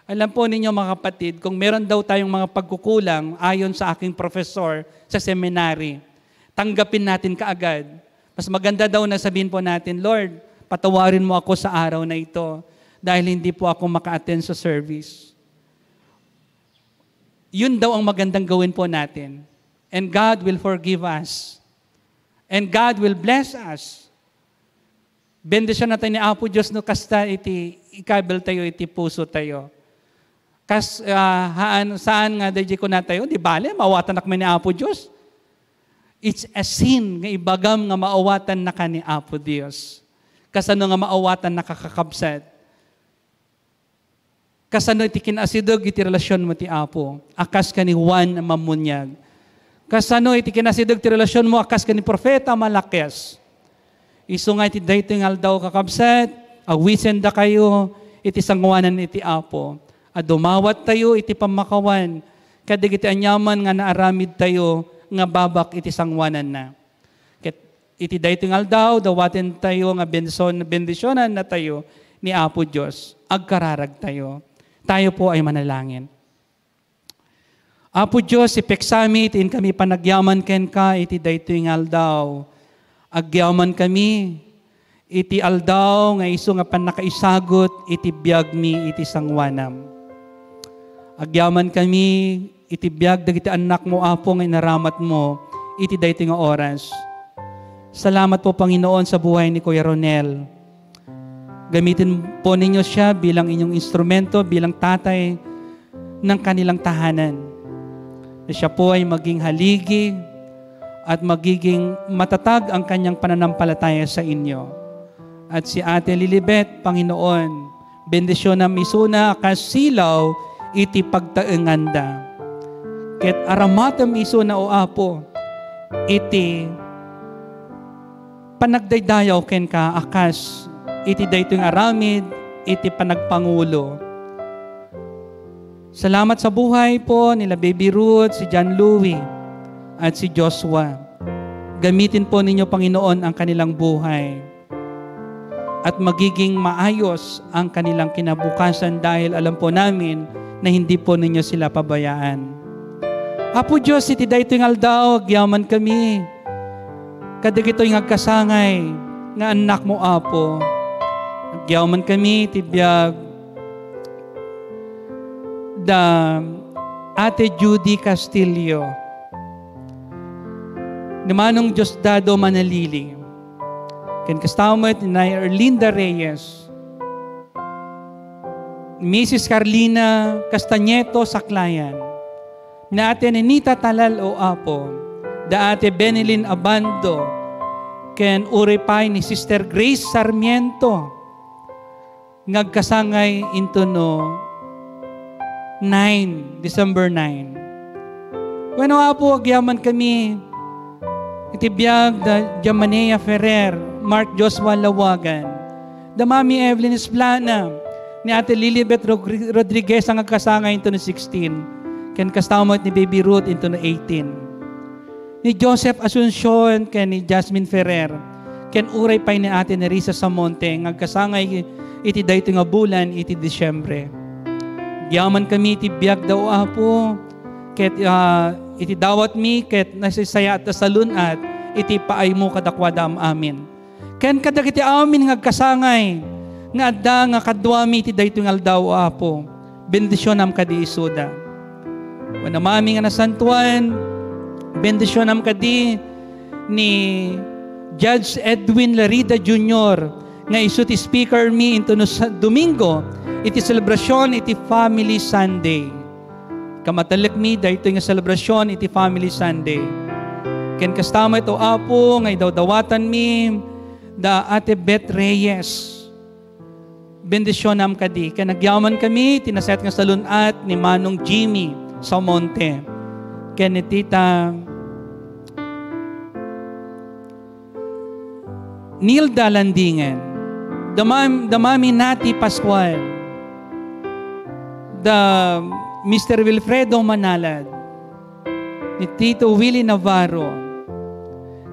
Alam po ninyo, mga kapatid, kung meron daw tayong mga pagkukulang ayon sa aking professor sa seminary, tanggapin natin kaagad. Mas maganda daw na sabihin po natin, "Lord, patawarin mo ako sa araw na ito dahil hindi po ako maka-attend sa service." Yun daw ang magandang gawin po natin. And God will forgive us. And God will bless us. Bendisyonnatayo ni Apo Dios no kasta iti ikabeltayo iti pusotayo. Kas, ah, haan, saan nga daydi kunatayo, "Di bale, maawatannak met ni Apo Dios." It's a sin nga ibagam nga maawatannaka ni Apo Dios. Kasano nga maawatannaka, kakabsat? Kasano iti kinasideg iti relasionmo ti Apo a kas ken ni Juan a Mammuniag? Kasano iti kinasideg ti relasionmo a kas ken ni Profeta Malakias? Isu nga iti daytoy nga aldaw, kakabsat, awisendakayo iti sangoanan iti Apo a dumawattayo iti pammakawan kadagiti aniaman nga naaramidtayo nga babak iti sangoananna. Ket iti daytoy nga aldaw, dawatentayo nga benson-, bendisionannatayo ni Apo Dios. Agkararagtayo. Tayo po ay manalangin. Apo Dios, ipeksami iti inkami panagyaman kenka iti daytoy nga aldaw. Agyaman kami iti aldaw nga isu nga pannakaisagut iti biagmi iti sangoanam. Agyaman kami iti biag dagiti annakmo, Apo, nga inaramatmo iti daytoy nga oras. Salamat po, Panginoon, sa buhay ni Kuya Ronel. Gamitin po ninyo siya bilang inyong instrumento, bilang tatay ng kanilang tahanan. Na siya po ay maging haligi at magiging matatag ang kanyang pananampalataya sa inyo. At si Ate Lilibet, Panginoon, bendisyonam isuna a kas silaw iti pagtaenganda. Ket aramatem isuna, O Apo, iti panagdaydayaw kenka a kas iti daytoy nga aramid iti panagpangulo. Salamat sa buhay po nila Baby Ruth, si John Louie, at si Joshua. Gamitin po ninyo, Panginoon, ang kanilang buhay. At magiging maayos ang kanilang kinabukasan dahil alam po namin na hindi po ninyo sila pabayaan. Apo Dios, iti daytoy nga aldaw, agyaman kami kadagitoy nga agkasangay nga annakmo, Apo. Agyaman kami ti biag da Ate Judy Castillo, ni Manong Diosdado Manalili, ken kasta met ni Nay Erlinda Reyes, Missus Carlina Castañeto Saklayan, ni Ate Nenita Talal, O Apo, da Ate Benilyn Abando, ken uray pay ni Sister Grace Sarmiento, nga agkasangay intono nine, December nine. Wenno, Apo, agyaman kami iti biag da Jamanea Ferrer, Mark Joshua Lawagan, da Mami Evelyn Esplana, ni Ate Lilibet Rog-, Rodriguez nga agkasangay intono sixteen, ken kasta met ni Baby Ruth intono eighteen. Ni Joseph Asuncion ken ni Jasmine Ferrer, ken uray pay ni Ate Nerissa Samonte nga agkasangay iti daytoy nga bulan iti Disyembre. Agyaman kami iti biagda, O Apo, ket, ah, iti dawatmi ket nasaysayaat a salun-at iti paaymo kadakuada amin. Ken kadagiti amin nga agkasangay nga adda nga kaduami iti daytoy nga aldaw, O Apo, bendisionam kadi isuda. Wenno, Mami nga nasantuan, bendisionam kadi ni Judge Edwin Larida Junior nga isu ti speaker mi intono sa Domingo iti selebrasyon iti Family Sunday. Kamatellekmi daytoy nga selebrasyon iti Family Sunday. Ken kasta met, O Apo, nga idawdawatanmi da Ate Beth Reyes. Bendisionam kadi, ken agyaman kami ti naset nga salun-at ni Manong Jimmy Samonte. ken ni Tita Nilda Landingen, da Mam-, da Mami Nati Pascual, da Mister Wilfredo Manalad, ni Tito Willie Navarro,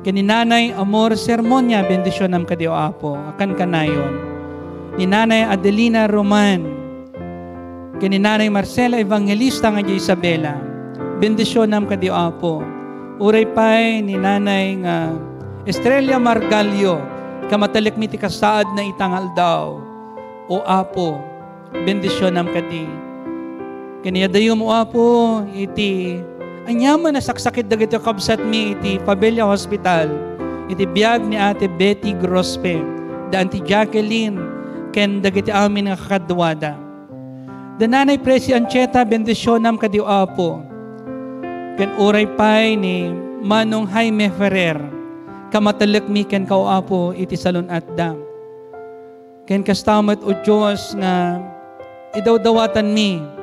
ken ni Nanay Amor Sermonia, bendisionam kadi, O Apo, a kankanayon. Ni Nanay Adelina Roman, ken ni Nanay Marcela Evangelista nga idiay Isabela, bendisionam kadi, O Apo. Uray pay ni Nanay nga Estrella Margallo, kamatellekmi ti kasaadna ita nga aldaw, O Apo, bendisionam kadi. Ken ni adayom, O Apo, iti aniaman a saksakit dagiti kabsatmi iti Pavella Hospital, iti biag ni Ate Betty Grospe, da Auntie Jacqueline, ken dagiti amin nga kakaduada. Da Nanay Presi Ancheta, bendisionam kadi, O Apo. Ken uray pay ni Manong Jaime Ferrer, kamatellekmi kenka, O Apo, iti salun-atda. Ken kasta met, O Dios, nga idawdawatanmi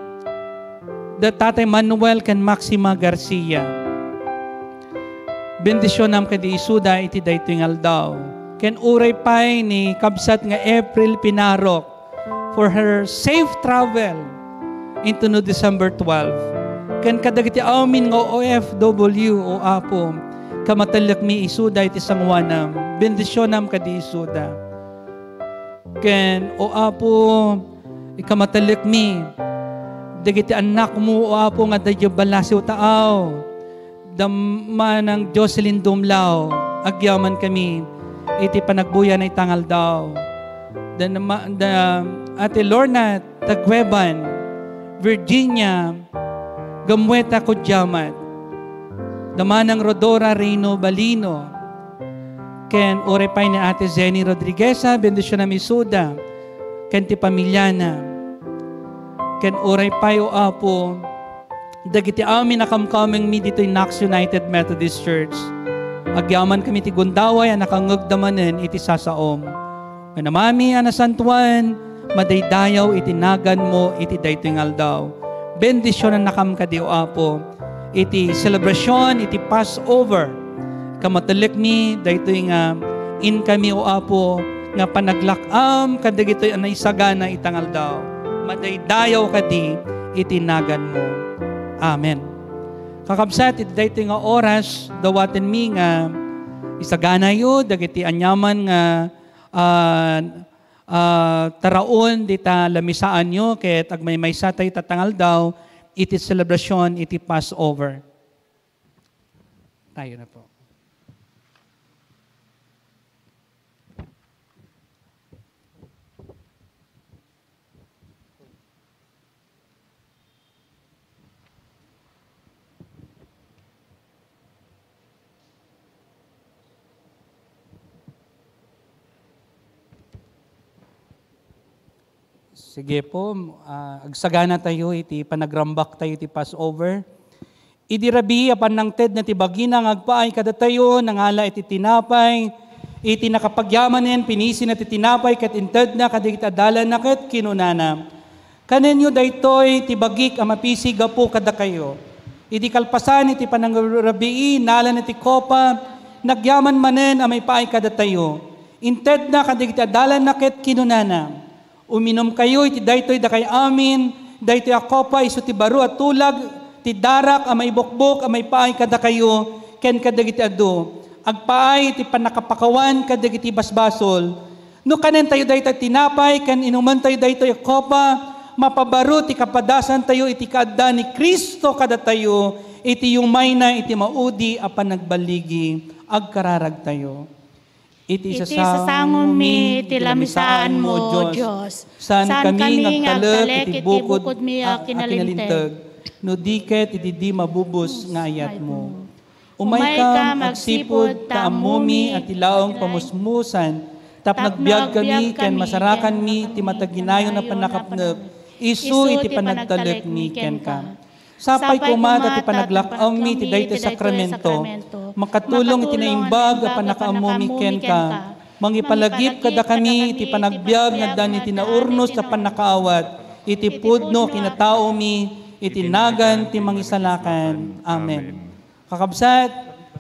da Tatay Manuel ken Maxima Garcia. Bendisionam kadi isuda iti daytoy nga aldaw. Ken uray pay ni kabsat nga April Pinarok for her safe travel into no December twelve. Ken kadagiti amin nga O F W, O Apo, kamatellekmi isuda iti sangoanam. Bendisionam kadi isuda. Ken, O Apo, ikamatellekmi dagiti annakmo, O Apo, nga adda idiay ballasiw taaw. Da Manang Jocelyn Dumlao, agyamankami iti panagbuya na ita nga aldaw. Da, da Ate Lorna Tagueban, Virginia Gamueta Kudiamat, da Manang Rodora Reyno Balino, ken uray pay ni Ate Zenny Rodrigueza, bendisionam isuda, ken ti pamiliana. Ken uray pay, O Apo, dagiti amin a kamkamengmi ditoy Knox United Methodist Church. Agyamankami ti gundaway a nakangngegda manen iti sasaom. Wen a Mami a nasantoan, madaydayaw iti naganmo iti daytoy nga aldaw. Bendisionannakam kadi, O Apo, iti selebrasion iti Passover. Kamatellekmi daytoy nga inkami, O Apo, nga panaglak-am kadagitoy a naisagana ita nga aldaw. Madaydayaw kadi iti naganmo. Amen. Kakabsat, iti daytoy nga oras, dawatenmi nga isaganayo dagiti aniaman nga, ah, ah, taraon dita lamisaanyo ket agmaymaysa tayo ita nga aldaw iti selebrasion iti Passover. Tayo na po. Sige po, ah, agsagana tayo iti panagrambak tayo iti Passover. Idi rabii a pannangtedna ti bagina nga agpaay kadatayo, nangala iti tinapay, iti nakapagyamanen, pinisina ti tinapay ket intedna kadagiti adalanna ket kinunana, "Kanenyo daytoy ti bagik a mapisi gapu kadakayo." Idi kalpasan iti panangrabii, nalana ti kopa, nagyaman manen a maipaay kadatayo. Intedna kadagiti adalanna ket kinunana, "Uminumkayo iti daytoy dakay amin, daytoy a kopa isu ti baro a tulag ti darak a maibukbok a maipaay kadakayo ken kadagiti adu. Agpaay iti pannakapakawan kadagiti basbasol." No kanentayo daytoy tinapay ken inumentayo daytoy a kopa, mapabaro ti kapadasantayo iti kaadda ni Cristo kadatayo iti yumayna iti maudi a panagballigi. Agkararagtayo. Iti sasangomi ti lamisaanmo, O Dios. Saan kami nga agtalek iti bukodmi a kinalinteg, no di ket iti di mabubos nga ayatmo. Umayka, agsipud ta ammomi a ti laeng pamusmusan, tapno agbiagkami ken masarakanmi ti mataginayon a pannakapnek, isu iti panagtalekmi kenka. Sapay koma ta ti panaglak-ammi ti daytoy sakramento, makatulong iti naimbag a pannakaammomi kenka, mangipalagip kadakami iti panagbiag nga addan iti naurnos a pannakaawat iti pudno a kinataomi, iti nagan ti Mangisalakan. Amen. Kakabsat,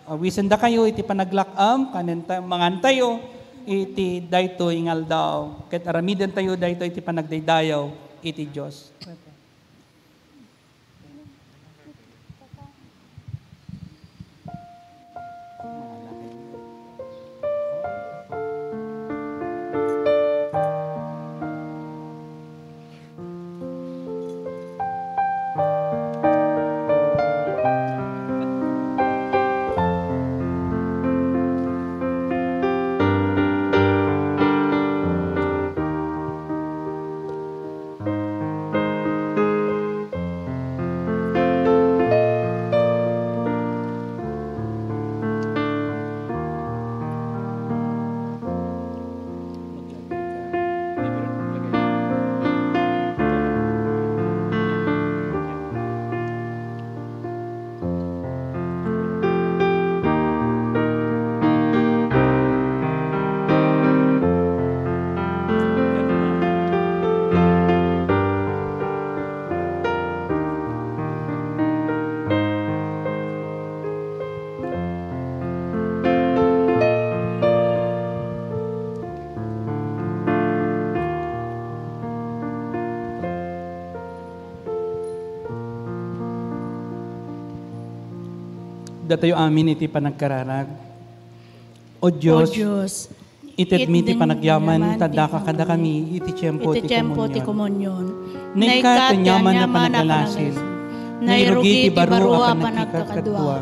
awisendakayo iti panaglak-am, kanen ta-, mangantayo iti daytoy nga aldaw, ket aramidentayo daytoy iti panagdaydayaw iti Dios. Datayo amin iti panagkararag. O Dios, itedmi ti panagyaman, ta addaka kadakami iti tiempo ti komunion. Naikkat ti aniaman a panaglalasin, nairugi ti baro a panagkikadkadua.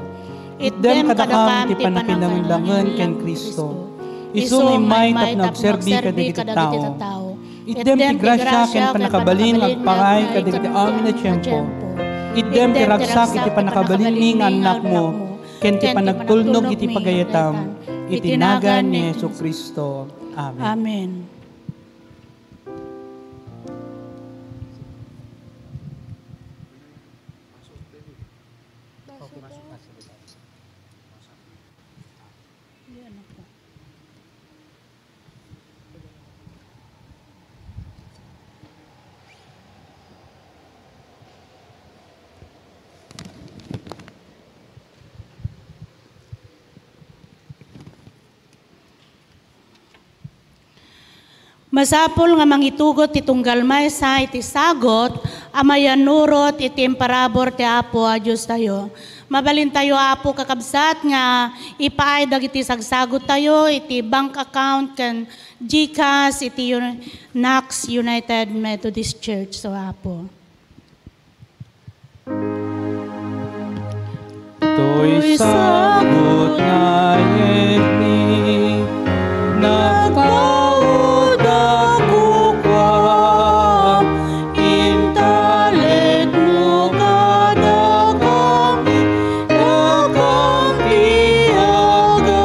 Itdem kadakam ti panakilangen ken Cristo. Isu nga immay tapno agserbi kadagiti tao. Itdem ti grasia ken pannakabalin nga agpaay kadagiti amin a tiempo. Itdem ti ragsak iti pannakabalinmi nga annakmo ken ti panagtulnog iti pagayatam. Iti nagan ni Jesu-Cristo. Amen. Amen. Masapul nga mangitugot ti tunggal maysa iti sagut a mayannurot iti imparabur ti Apo a Diostayo. Mabalintayo, Apo, kakabsat, nga ipaay dagiti sagsaguttayo iti bank account ken GCash iti Un-, Knox United Methodist Church. So, Apo. Toy sagut nga yegni, nagkauda kukua, intalekmo kadakami, dakami agaywan.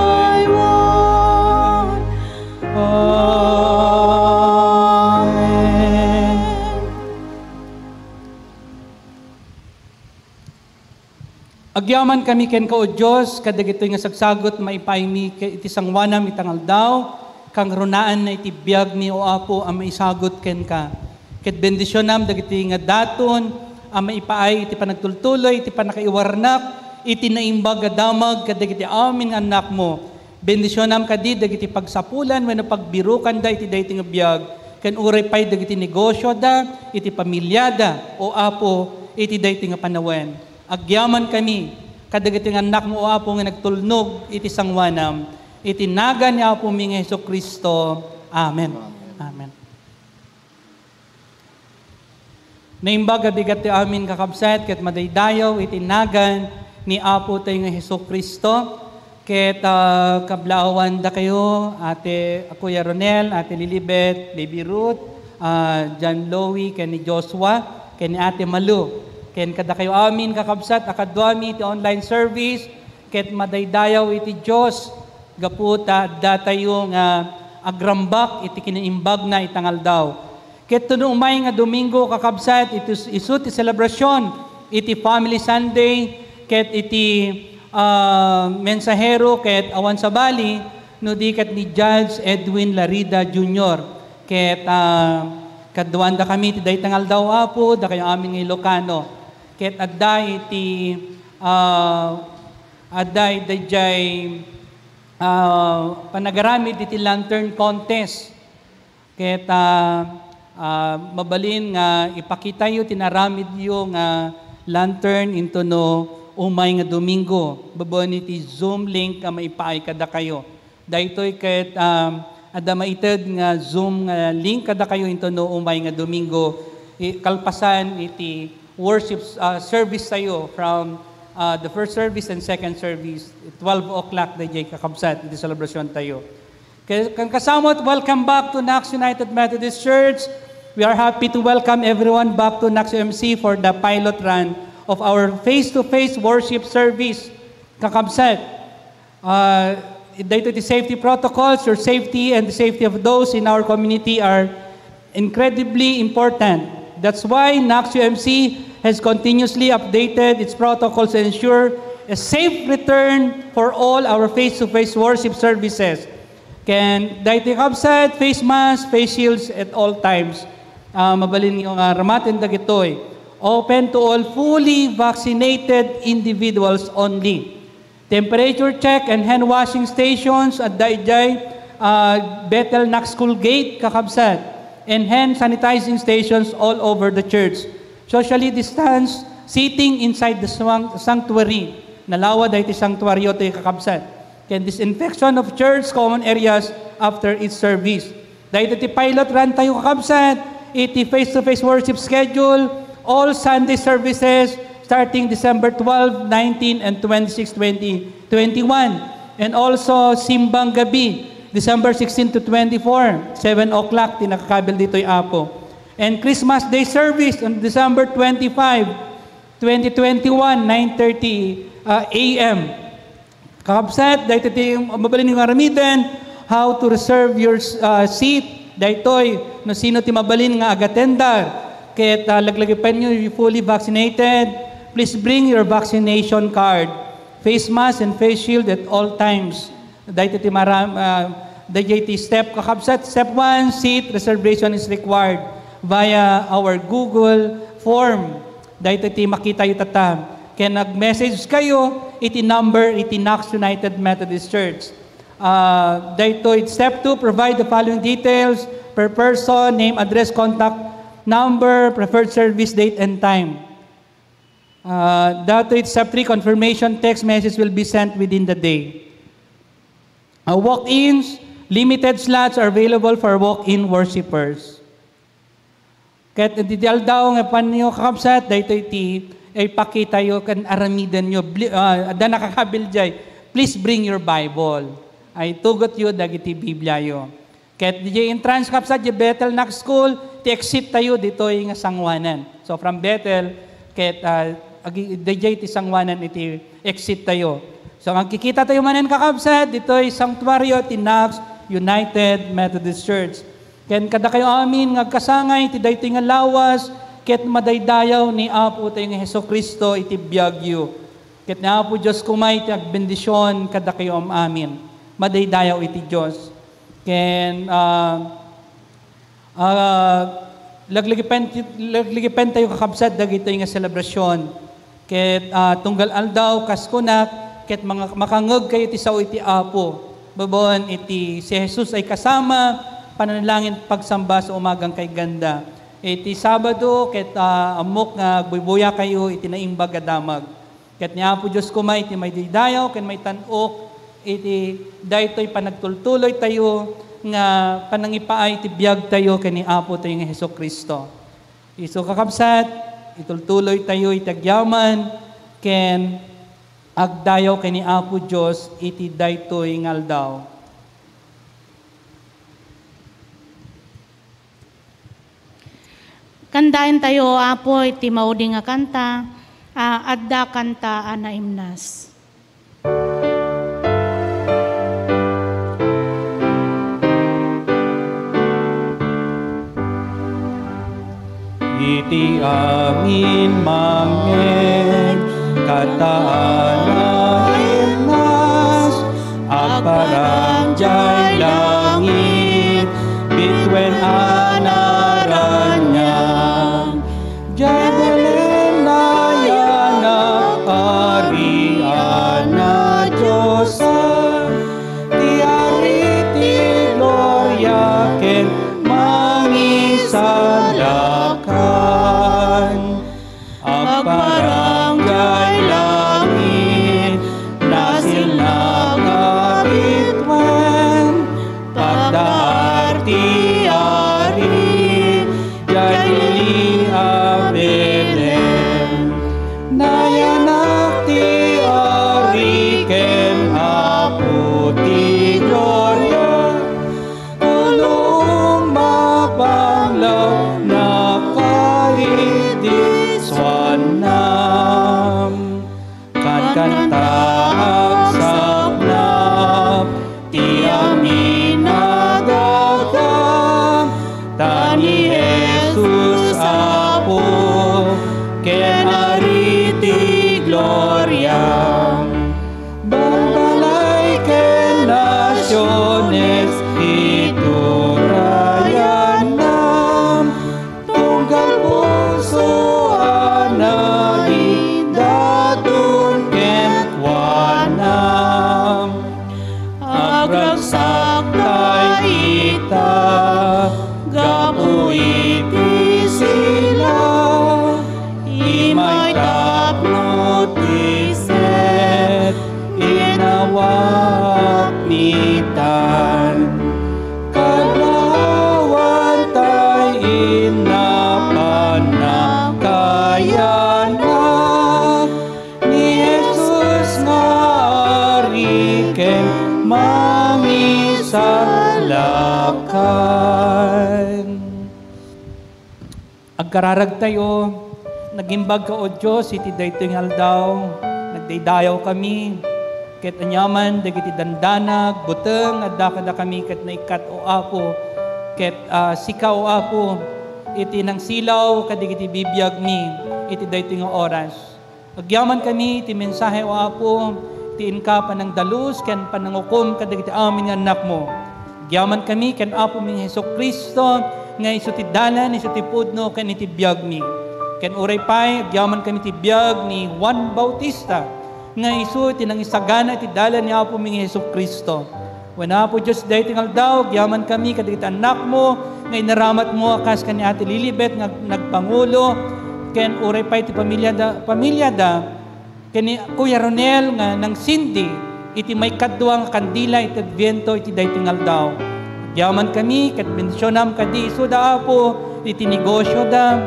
Amen. Agyamankami kenka, O Dios, kadagitoy nga sagsagut maipaaymi ke-, iti sangoanam ita nga aldaw, kangrunaanna iti biagmi, O Apo, a maisagut kenka. Ket bendisionam dagitoy nga daton a maipaay iti panagtultuloy, iti pannakaiwarnak, iti naimbag a damag kadagiti amin nga annakmo. Bendisionam kadi dagiti pagsapulan wenno pagbirokanda iti daytoy nga biag, ken uray pay dagiti negosioda, iti pamiliada, O Apo, iti daytoy nga panawen. Agyamankami kadagiti nga annakmo, O Apo, nga nagtulnog iti sangoanam. Iti nagan ni Apomi nga Jesu-Cristo. Amen. Amen. Naimbag a bigat ti amin, kakabsat, ket madaydayaw iti nagan ni Apotayo nga Jesu-Cristo. Ket, ah, kablaawandakayo, Ate, Kuya Ronel, Ate Lilibet, Baby Ruth, ah, John Louie, ken ni Joshua, ken ni Ate Malu. Ken kadakayo amin, kakabsat, a kaduami iti online service, ket madaydayaw iti Dios gapu ta addatayo nga agrambak iti kinaimbagna ita nga aldaw. Ket no umay nga Domingo, kakabsat, itus-, isu ti selebrasyon iti Family Sunday ket iti, ah, mensahero ket awan sabali no di ket ni Judge Edwin Larida Junior. Ket, ah, kaduandakami iti dayta nga aldaw, Apo, dakayo amin nga Ilocano. Ket adda iti, ah, adda iti, ah, panagaramid iti lantern contest. Ket, ah, ah, mabalin nga ipakitayo ti naramidyo nga lantern intono umay nga Domingo, babaen iti Zoom link a maipaay kadakayo. Daytoy ket, um, adda maited nga Zoom nga link kadakayo intono umay nga Domingo, i-, kalpasan iti worship, uh, service tayo from, uh, the first service and second service, twelve o'clock dayjay kakabsat iti celebration tayo. Ken, ken kasamot, welcome back to Knox United Methodist Church. We are happy to welcome everyone back to Knox U M C for the pilot run of our face-to-face worship service. Kakabsat, uh, daytoy ti safety protocols, your safety and the safety of those in our community are incredibly important. That's why Knox U M C has continuously updated its protocols to ensure a safe return for all our face-to-face worship services. Ken daytoy kabsat, face mask, face shields at all times. Ah, mabalin nga ramaten dagitoy. Open to all fully vaccinated individuals only. Temperature check and hand washing stations adda idiay, ah, Bethel Knox School Gate, kakabsat, and hand sanitizing stations all over the church. Socially distanced seating inside the swang-, sanctuary. Nalawa daytoy sanctuaryo toy, kakabsat. Ken disinfection of church common areas after each service. Daytoy ti pilot run tayo, kakabsat, iti face-to-face worship schedule, all Sunday services starting December twelve, nineteen, and twenty-six, twenty twenty-one. And also, Simbang Gabi, December sixteen to twenty-four, seven o'clock, ti nakakabil ditoy, Apo. And Christmas Day service on December twenty-five, twenty twenty-one, nine thirty, uh, A M. Kakabsat, daytoy ti mabalin nga aramiden, how to reserve your, uh, seat. Daytoy, no sino ti mabalin nga agatendar, ket, uh, laglagipenyo, you fully vaccinated, please bring your vaccination card, face mask, and face shield at all times. Daytoy ti maram-, ah, daytoy ti step, kakabsat. Step one, seat reservation is required via our Google form. Daytoy ti makitayo tatta. Ken nag-message kayo iti number iti Knox United Methodist Church. Ah, daytoy, step two, provide the following details: per person, name, address, contact number, preferred service date and time. Ah, daytoy, step three, confirmation text message will be sent within the day. Ah, walk-ins, limited slots are available for walk-in worshipers. Ket iti aldaw nga panyo, kakabsat, daytoy ti ipakitayo ken aramidenyo. Bli-, ah, adda nakakabil jay, please bring your Bible. Ay, tugotyo dagiti Bibliayo. Ket diay entrance, kakabsat, diay Bethel Knox School, ti exit tayo ditoy nga sangoanan. So, from Bethel, ket, ah, agi-, diay ti sangoanan iti exit tayo. So, agkikita tayo manen, kakabsat, ditoy sanctuaryo ti Knox United Methodist Church. Ken kadakayo amin nga agkasangay ti daytoy nga lawas, ket madaydayaw ni Apo tayo nga Jesu-Cristo iti biagyo. Ket ni Apo Dios koma iti agbendision kadakayo am-amin. Madaydayaw iti Dios. Ken, ah, ah, laglagipen, laglagipen tayo, kakabsat, dagitoy nga selebrasyon. Ket, ah, tunggal aldaw, kas kunak, ket manga-, makangngeg kayo ti sao iti Apo. Babaen iti si Jesus ay kasama, pananalangin, pagsamba sa umagang kay ganda. Iti Sabado, ket, ah, ammok nga agbuybuya kayo iti naimbag a damag. Ket ni Apo Dios koma iti maidaydayaw ken maitan-ok iti daytoy panagtultuloy tayo nga panangipaay ti biag tayo ken ni Apo tayo nga Jesu-Cristo. Isu, kakabsat, itultuloy tayo iti agyaman ken agdayaw ken ni Apo Dios iti daytoy nga aldaw. Kantaentayo, Apo, iti maudi nga kanta, a, adda kanta a naimnas. Iti amin mangngeg, kanta a naimnas, agparang jay langit, bituen a naraniag. Jay Belen, Jesus Apo, ken Ari ti gloria. Balbalay ken nasiones iturayanam, tunggal puso a naidaton kenkuanam. Agragsakta ita gapu iti sila, imay tapno ti set inawat mitan. Kalawan tay inna pannakayanak, ni Jesus nga Ari ken Mangisalakan. Agkararagtayo, nagimbagka, O Dios, iti daytoy nga aldaw. Nagdaydayawkami, ket aniaman dagiti dandanag, buteng, adda kadakami ket naikkat, O Apo, ket, ah, sika, O Apo, iti nangsilaw kadagiti bibiagmi iti daytoy nga oras. Agyamankami iti mensahe, O Apo, ti inka panangdalus ken panangukom kadagiti amin nga annakmo. Agyamankami ken Apomi nga Jesu-Cristo nga isu ti dalan, isu ti pudno ken iti biagmi. Ken uray pay, agyamankami iti biag ni Juan Bautista nga isu ti nangisagana iti dalan ni Apomi nga Jesu-Cristo. Wen, Apo Dios, daytoy nga aldaw, agyamankami kadagiti annakmo nga inaramatmo a kas ken ni Ate Lilibet nga nagpangulo, ken uray pay ti pamiliada, pamiliada, ken ni Kuya Ronel nga nangsindi iti maikadua nga kandila iti Adviento iti daytoy nga aldaw. Agyamankami ket bendisionam kadi isuda, Apo, iti negosioda,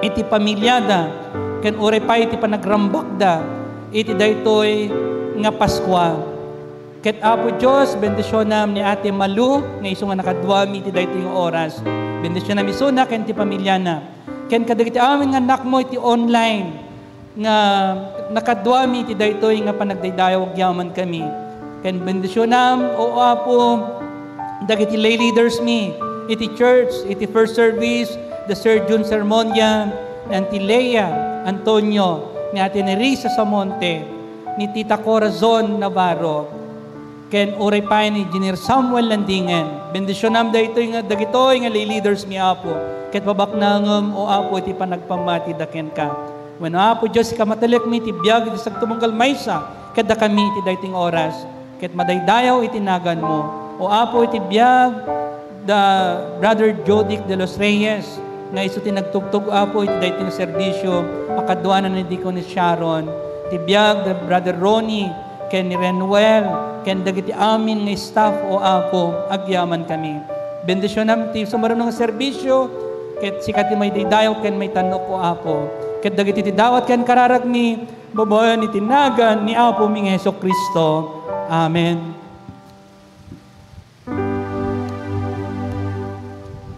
iti pamiliada, ken uray pay iti panagrambakda iti daytoy nga Paskua. Ket, Apo Dios, bendisionam ni Ate Malu nga isu nga nakaduami iti daytoy nga oras. Bendisionam isuna ken ti pamiliana. Ken kadagiti amin nga annakmo iti online nga nakaduami iti daytoy nga panagdaydayaw, agyamankami. Ken bendisionam, O Apo, dagiti lay leaders mi iti church, iti first service, the Sir Jun Sermonia, ni Auntie Lea Antonio, ni Ate Nerissa Samonte, ni Tita Corazon Navarro, ken uray pay ni Engineer Samuel Landingen. Bendisionam daytoy nga, dagitoy nga lay leaders mi, Apo, ket pabaknangem, O Apo, iti panagpammatida kenka. Wenno, Apo Dios, ikamatalik mi ti biag iti sagtumunggal maysa kadakami iti daytoy nga oras, ket madaydayaw iti naganmo. O Apo, iti biag da Brother Jodic de los Reyes, nga isu ti nagtugtog, Apo, iti daytoy nga serbisio, a kaduana ni Deacon Sharon, ti biag da Brother Ronnie, ken ni Renuel, ken dagiti amin nga staff, O Apo, agyamankami. Bendisionam ti sumaruno nga serbisio, ket sika ti maidaydayaw ken maitannok, O Apo. Ket dagiti ti dawat ken kararagmi, babaen iti nagan ni Apomi nga Jesu-Cristo. Amen.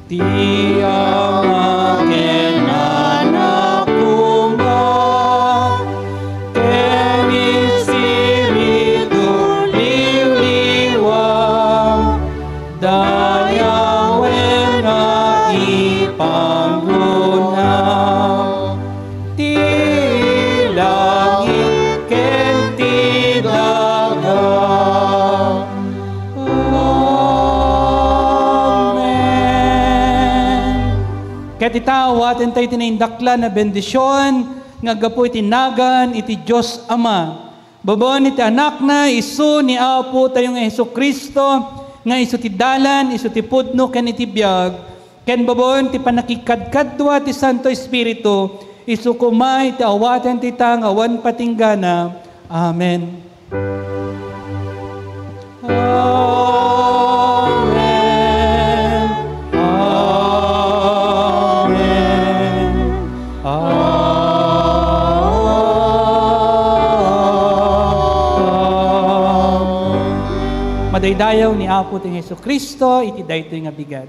Ti Ama ken Anak koma, ken Espiritu Liwliwa, dayawen nga ipanggona ti langit ken ti daga. Amen. Ket ita, awaten tayo ti naindaklan a bendision nga aggapu iti nagan iti Dios Ama, babaen iti Anakna, isu ni Apo tayo nga Jesu-Cristo, nga isu ti dalan, isu ti pudno, ken iti biag, ken babaen ti pannakikadkadua ti Santo Espiritu, isu koma iti awaten ti ta nga awan patinggana. Amen. Amen. Amen. Amen. Madaydayaw ni Apo ti Jesu-Cristo iti daytoy nga bigat.